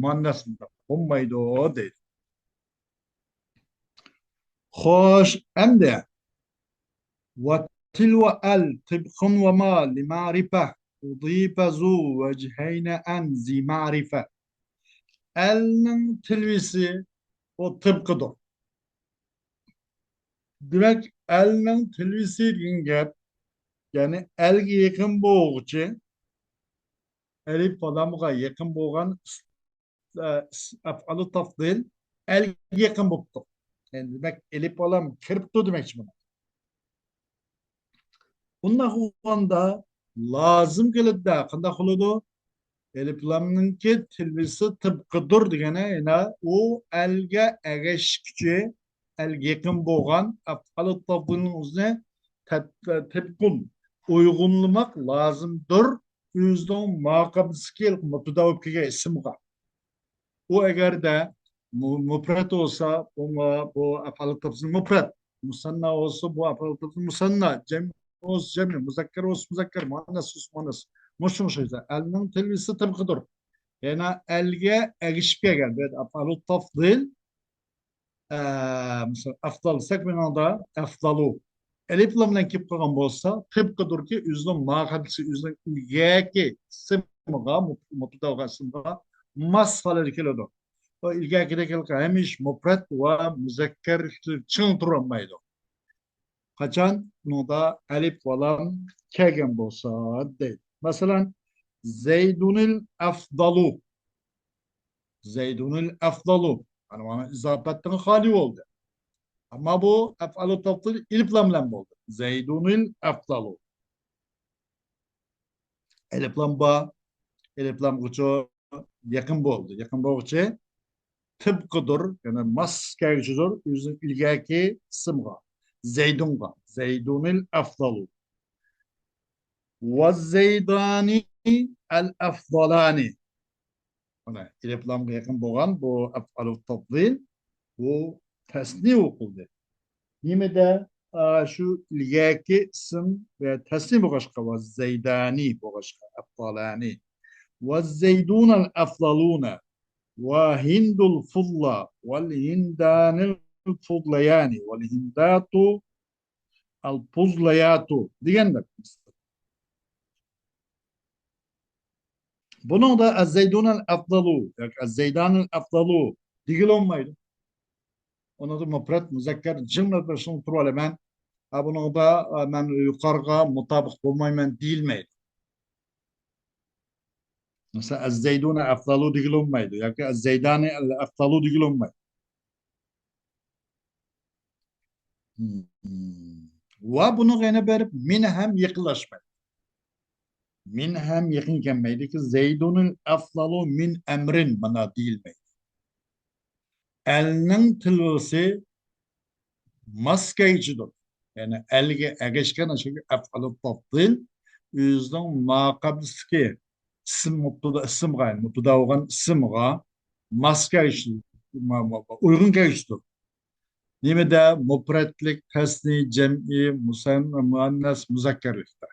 مۇئەننەس بولمايدۇ دەيدۇ. خوش، ئەمدى ۋە تىل ۋە ئەل تىبقۇن ۋە ما لىمەرىپە ئۇدىپە زۇ ۋەجھەينە ئەن زى مەرىپە. ئەلنىڭ تىلۋىسى ئۇ تىبقىدۇر. دېمەك، ئەلنىڭ تىلۋىسى دېگەن گەپ، يەنى ئەلگە يېقىن بولغۇچى، ئەلىپ ۋە لامغا يېقىن بولغان ئەپئالۇ تەفزىل ئەلگە يېقىن بوپتۇ. يەنى دېمەك، ئەلىپ ۋە لام كىرىپتۇ دېمەكچى بۇنى. بۇنداق بولغاندا لازىم كېلىدۇ. قانداق بولىدۇ؟ ئەلىپ لامنىڭكى تىلۋىسى تىبقىدۇر دېگەنى، يەنە ئۇ ئەلگە ئەگەشكۈچى، ئەلگە يېقىن بولغان ئەپئالۇ تەفزىلنىڭ ئۆزىنى تەت-، تىبقۇن، ئۇيغۇنلىماق لازىمدۇر. ئۆزىنىڭ ماقابىلىسىدىكى مۇبتەدا بولۇپ كەلگەن ئىسىمغا. ئۇ ئەگەردە مۇ-، مۇپرەت بولسا، بۇ، بۇ ئەپئالۇ تەفزىل مۇپرەت. مۇسەننا بولسا، بۇ ئەپئالۇ تەفزىل مۇسەننا. جەم بولسا، جەم. مۇزەككەر بولسا، مۇزەككەر. مۇئەننەس بولسا، مۇئەننەس. مۇشۇ ئوخشايدۇ. ئەلنىڭ تىلۋىسى تىبقىدۇر. يەنى ئەلگە ئەگىشىپ كەلگەن بىر ئەپئالۇ تەفزىل. ئە، مىسال، ئەفزال دېسەك، مېنىڭدا ئەفزالۇ. ئەلىپ لام بىلەن كېلىپ قالغان بولسا، تىبقىدۇركى، ئۆزىنىڭ ماقابىلىسى، ئۆزىنىڭ ئىلگەركى ئىسمىغا، مۇ-، مۇبتەدا بولغان ئىسمىغا ماس ھالەتتە كېلىدۇ. ئۇ ئىلگەركىدەك ھەمىشە مۇپرەت ۋە مۇزەككەر چىڭ تۇرالمايدۇ. قاچان ئۇنىڭدا ئەلىپ ۋە لام كەلگەن بولسا دەيدۇ. مەسىلەن، زەيدۇنىل ئەفزالۇ. زەيدۇنىل ئەفزالۇ. مانا، مانا ئىزاپەتتىن خالىي بولدى. ئەمما بۇ ئەپئالۇ تەفزىل ئەلىپ لام بىلەن بولدى. زەيدۇنىل ئەفزالۇ. ئەلىپ لام بار. ئەلىپ لامغىچە يېقىن بولدى. يېقىن بولغۇچى تىبقىدۇر، يەنى ماس كەلگۈچىدۇر ئۆزىنىڭ ئىلگەركى ئىسمىغا. زەيدۇنغا. زەيدۇنىل ئەفزالۇ. ۋەززەيدانى ئەل ئەفزالانى. مانا، ئەلىپ لامغا يېقىن بولغان بۇ ئەپئالۇ تەفزىل، بۇ تەسنىي ئوقۇلدى. نېمىدە؟ ئا، شۇ ئىلگەركى ئىسىم ۋە تەسنىي بولغاچقا، ۋەززەيدانى بولغاچقا، ئەفزالانى. ۋەززەيدۇنەل ئەفزالۇنە. ۋەھىندۇل فۇزلا. ۋەلھىندانىل فۇزلەيانى. ۋەلھىنداتۇ ئەل پۇزلەياتۇ دېگەندەك. بۇنىڭدا ئەززەيدۇنەل ئەفزالۇ ياكى ئەززەيدانىل ئەفزالۇ دېگىلى بولمايدۇ. ئۇنىڭدا مۇپرەت، مۇزەككەر، جىڭ بىلەن تۇرۇۋالىمەن. ھە، بۇنىڭدا، ئە، مەن يۇقارىغا مۇتابىق بولمايمەن دېيىلمەيدۇ. مەسىلەن، ئەززەيدۇنە ئەفزالۇ دېگىلى بولمايدۇ ياكى ئەززەيدانى ئەفزالۇ دېگىلى بولمايدۇ. ۋە بۇنىڭغا يەنە بېرىپ مىن ھەم يېقىنلاشمايدۇ. مىن ھەم يېقىن كەلمەيدۇكى، زەيدۇنىل ئەفزالۇ مىن ئەمرىن مانا دېيىلمەيدۇ. ئەلنىڭ تىلۋىسى ماس كەلگۈچىدۇر. يەنى ئەلگە ئەگەشكەن ئاشۇ ئەپئالۇ تەفزىل ئۆزىنىڭ ماقابىلىسىدىكى ئىسىم مۇبتىدا، ئىسىمغا، يەنى مۇبتىدا بولغان ئىسىمغا ماس كەلگۈچى، ما-، ما-، ئۇيغۇن كەلگۈچىدۇر. نېمىدە؟ مۇپرەتلىك، تەسنىي، جەمئىي، مۇسەن-، مۇئەننەس، مۇزەككەرلىكتە.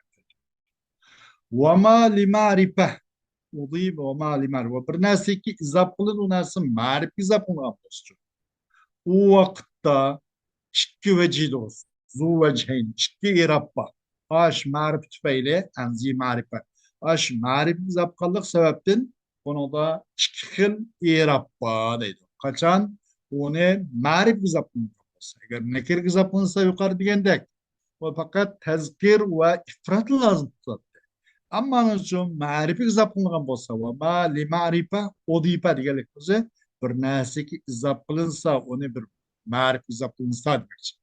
ۋەما لىمەرىپە. ئۇدىب ۋەما لىمەرىپە. بىر نەرسىگە ئىزاپ قىلىنىدۇ، ئۇ نەرسە مەرىپىگە ئىزاپ قىلىنغان بولسىچۇ. ئۇ ۋاقىتتا ئىككى ۋەجىدۇر. زۇ ۋەجھەين. ئىككى ئېراب بار. ئاش مەرىپە تۈپەيلى، ئەنزى مەرىپە. ئاش مەرىپىگە ئىزاپ قىلغانلىق سەۋەبتىن بۇنىڭدا ئىككى خىل ئېراب بار دەيدۇ. قاچان ئۇنى مەرىپىگە ئىزاپ قىلىنغان بولسا. ئەگەر نەكىرىگە ئىزاپ قىلىنسا يۇقىرى دېگەندەك، ئۇ پەقەت تەزكىر ۋە ئىپراتلا لازىم تۇتاتتى. ئەمما ئۇنىڭ ئۈچۈن مەرىپىگە ئىزاپ قىلىنغان بولسا، ۋەما لىمەرىپە، ئۇدىپە دېگەنلىك بولسا، بىر نەرسىگە ئىزاپ قىلىنسا، ئۇنى بىر مەرىپىگە ئىزاپ قىلىنسا دېمەكچى.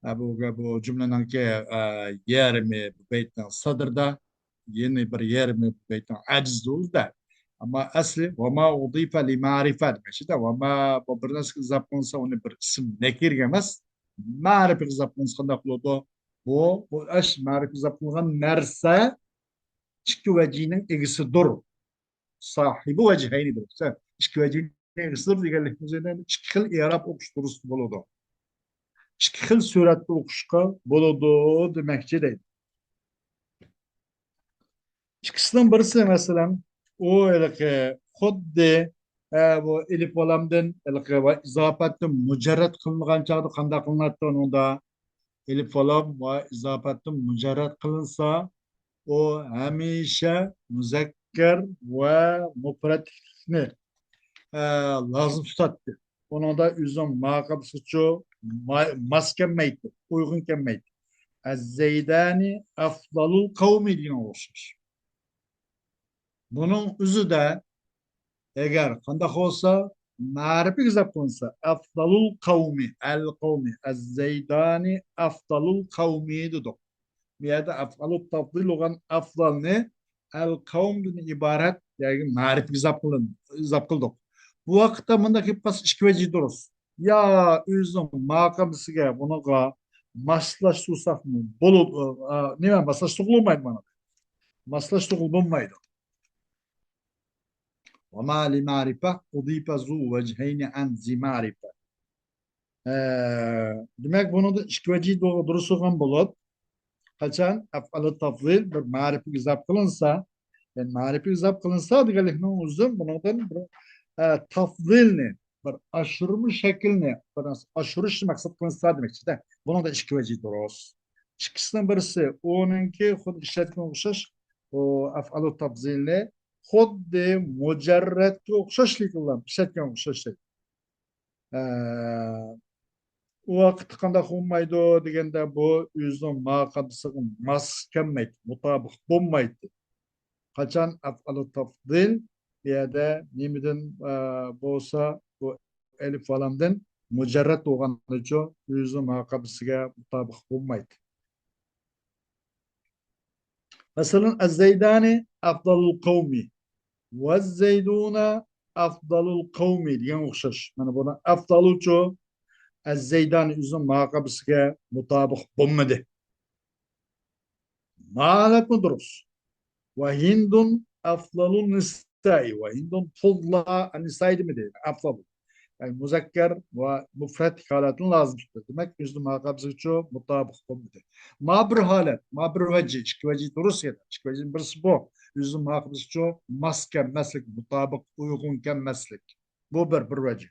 ئە، بۇ، بۇ جۈملىنىڭكى، ئە، يېرىمى بۇ بەيتنىڭ سەدرىدە، يەنە بىر يېرىمى بۇ بەيتنىڭ ئەجزىدە. ئەمما ئەسلى، ۋەما ئۇدىپە لىمەرىپە دېمەكچىدە. ۋەما، بۇ بىر نەرسىگە ئىزاپ قىلىنسا، ئۇنى بىر ئىسىم نەكىرگە ئەمەس، مەرىپىگە ئىزاپ قىلىنسا قانداق بولىدۇ؟ بۇ، بۇ ئەش مەرىپىگە ئىزاپ قىلىنغان نەرسە ئىككى ۋەجىنىڭ ئىگىسىدۇر. ساھىبۇ ۋەجھەينىدۇر. ئىككى ۋەجىنىڭ ئىگىسىدۇر دېگەنلىكىمىز ئىككى خىل ئېراب ئوقۇش دۇرۇس بولىدۇ. ئىككى خىل سۈرەتتە ئوقۇشقا بولىدۇ دېمەكچى دەيدۇ. ئىككىسىنىڭ بىرسى، مەسىلەن، ئۇ ھېلىقى خۇددى، ئە، بۇ ئېلىپ ۋە لامدىن ھېلىقى ۋە ئىزاپەتتىن مۇجەررەت قىلىنغان چاغدا قانداق قىلىناتتى ئۇنىڭدا؟ ئېلىپ ۋالام ۋە ئىزاپەتتىن مۇجەررەت قىلىنسا، ئۇ ھەمىشە مۇزەككەر ۋە مۇپرەتلىكنى، ئە، لازىم تۇتاتتى. ئۇنىڭدا ئۆزىنىڭ ماقابىسىچۇ ما-، ماس كەلمەيتتى، ئۇيغۇن كەلمەيتتى. ئەززەيدانى ئەفزالۇل قەۋمى دېگەنگە ئوخشاش. بۇنىڭ ئۆزىدە ئەگەر قانداق بولسا، مەرىپىگە ئىزاپ قىلىنسا، ئەفزالۇل قەۋمى، ئەل قەۋمى، ئەززەيدانى ئەفزالۇل قەۋمى دېدۇق. بۇ يەردە ئەفئالۇت تەفزىل بولغان ئەفزالنى ئەل قەۋمدىن ئىبارەت، يەنى مەرىپىگە ئىزاپ قىلىن-، ئىزاپ قىلدۇق. بۇ ۋاقىتتا مۇنداق گەپ قالسا ئىككى ۋەجى دۇرۇس. يا ئۆزىنىڭ ماقابىسىگە بۇنىڭغا ماسلاشتۇرساقمۇ بولىدۇ، ئا، نېمە، ماسلاشتۇرغىلى بولمايدۇ مانا. ماسلاشتۇرغىلى بولمايدۇ. وما لمعرفة أضيف ذو وجهين عن ذي معرفة. ئە، دېمەك، بۇنىڭدا ئىككى ۋەجى دۇ-، دۇرۇس بولغان بولۇپ، قاچان ئەفئالۇت تەفزىل بىر مەرىپىگە ئىزاپ قىلىنسا، يەنى مەرىپىگە ئىزاپ قىلىنسا دېگەنلىكنىڭ ئۆزى بۇنىڭدىن بىر، ئە، تەفزىلنى، بىر ئاشۇرما شەكىلنى، بىر ئاشۇرۇشنى مەقسەت قىلىنسا دېمەكچىدە. بۇنىڭدا ئىككى ۋەجى دۇرۇس. ئىككىسىنىڭ بىرسى، ئۇنىڭكى خۇددى ئىشلەتكەن ئوخشاش، ئۇ ئەفئالۇت تەفزىلنى خۇددى مۇجەررەتكە ئوخشاشلا ئىشلەتكەن ئوخشاش. ئە، ئۇ ۋاقىتتا قانداق بولمايدۇ دېگەندە، بۇ ئۆزىنىڭ ماقابىسىغا ماس كەلمەيدۇ، مۇتابىق بولمايدۇ. قاچان ئەفئالۇت تەفزىل بۇ يەردە نېمىدىن، ئە، بولسا، بۇ ئەلىف ۋالامدىن مۇجەررەت بولغاندىچۇ ئۆزىنىڭ ماقابىسىگە مۇتابىق بولمايدۇ. مەسىلەن، ئەززەيدانى ئەفزالۇل قەۋمى، ۋەززەيدۇنە ئەفزالۇل قەۋمى دېگەن ئوخشاش. مانا بۇنىڭ ئەفزالۇچۇ ئەززەيدانى ئۆزىنىڭ ماقابىسىگە مۇتابىق بولمىدى. مالەتمۇ دۇرۇس. ۋە ھىندۇن ئەفزالۇن نىسائى. ۋە ھىندۇن فۇزلا ئەن نىسائى دېمىدى. ئەفزالۇن. يەنى مۇزەككەر ۋە مۇفرەت ھالەتنى لازىم تۇتتى. دېمەك، ئۆزىنىڭ ماقابىسىچۇ مۇتابىق بولمىدى. ما بىر ھالەت، ما بىر ۋەجى، ئىككى ۋەجى دۇرۇس يەنە. ئىككى ۋەجىنىڭ بىرسى بۇ. ئۆزىنىڭ ماقابىسىچۇ ماس كەلمەسلىك، مۇتابىق، ئۇيغۇن كەلمەسلىك. بۇ بىر، بىر ۋەجى.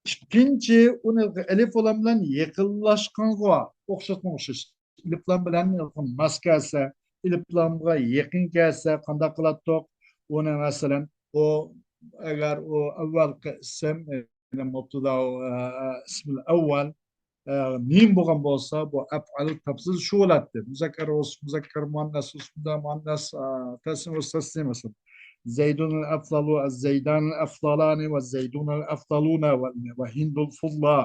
ئىككىنچى، ئۇنى ئەلىف ۋالام بىلەن يېقىنلاشقانغا ئوخشاتما ئوخشاش. ئېلىپلام بىلەن ماس كەلسە، ئېلىپلامغا يېقىن كەلسە قانداق قىلاتتۇق؟ ئۇنى مەسىلەن، ئۇ، ئەگەر ئۇ ئەۋۋەلقى ئىسىم، يەنى مۇبتەدا، ئە، ئە، ئىسمىل ئەۋۋەل، ئە، مىم بولغان بولسا، بۇ ئەپئالۇت تەفزىل شۇ بولاتتى. مۇزەككەر بولسا، مۇزەككەر، مۇئەننەس بولسا، مۇئەننەس، ئە، تەسنىيە بولسا، تەسنىيە، مەسىلەن. زەيدۇنىل ئەفزالۇ، ئەززەيدانىل ئەفزالانى، ۋەززەيدۇنەل ئەفزالۇنە، ۋە، ۋە ھىندۇل فۇزلا.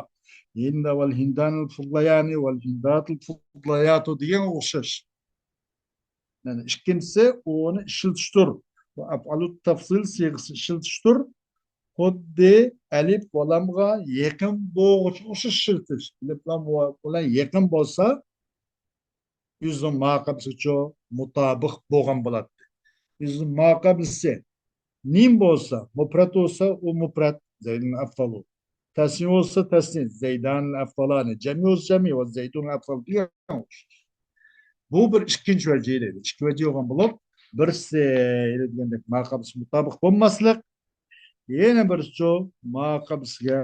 ھىندە ۋەل ھىندانىل فۇزلىيانى ۋەل ھىنداتىل فۇزلىياتۇ دېگەنگە ئوخشاش. يەنى ئىككىنچىسى ئۇنى ئىشلىتىشتۇر. بۇ ئەپئالۇت تەفزىل سىيغىسى ئىشلىتىشتۇر. خۇددى ئەلىپ ۋالامغا يېقىن بولغۇچىغا ئوخشاش ئىشلىتىش. ئەلىپ لام ۋاۋ بىلەن يېقىن بولسا، ئۆزىنىڭ ماقابىسىچۇ مۇتابىق بولغان بولاتتى. ئۆزىنىڭ ماقابىسى مىم بولسا، مۇپرەت بولسا، ئۇ مۇپرەت، زەيدۇن ئەفزالۇ. تەسنىيە بولسا، تەسنىيە، زەيدانىل ئەفزالانى. جەمئىي بولسا، جەمئىي، ۋە زەيدۇنىل ئەفزالۇ دېگەن ئوخشاش. بۇ بىر ئىككىنچى ۋەجى دەيدۇ. ئىككى ۋەجى بولغان بولۇپ، بىرسى دېگەندەك ماقابىسى مۇتابىق بولماسلىق، يەنە بىرسىچۇ ماقابىسىگە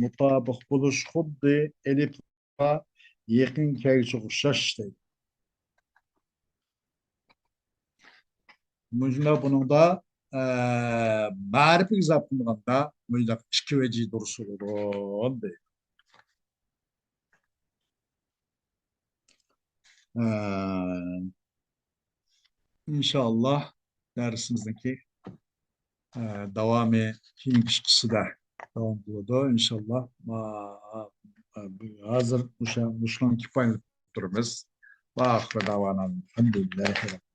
مۇتابىق بولۇش، خۇددى ئەلىپ يېقىن كەلگۈچىگە ئوخشاش دەيدۇ. مۇشۇنداق بۇنىڭدا، ئە، مەرىپىگە ئىزاپە قىلىنغاندا مۇشۇنداق ئىككى ۋەجى دۇرۇس بولىدۇ دەيدۇ. ئە، ئىنشائاللا دەرسىمىزنىڭكى، ئە، داۋامى كېيىنكى قىسىدا داۋام قىلىدۇ. ئىنشائاللا، ما-، ئە، ھازىر مۇشۇ، مۇشۇنىڭ كىپايىلىك تۇرىمىز. ۋە ئاخىر داۋانا ئەلھەمدۇلىللاھى رەببىل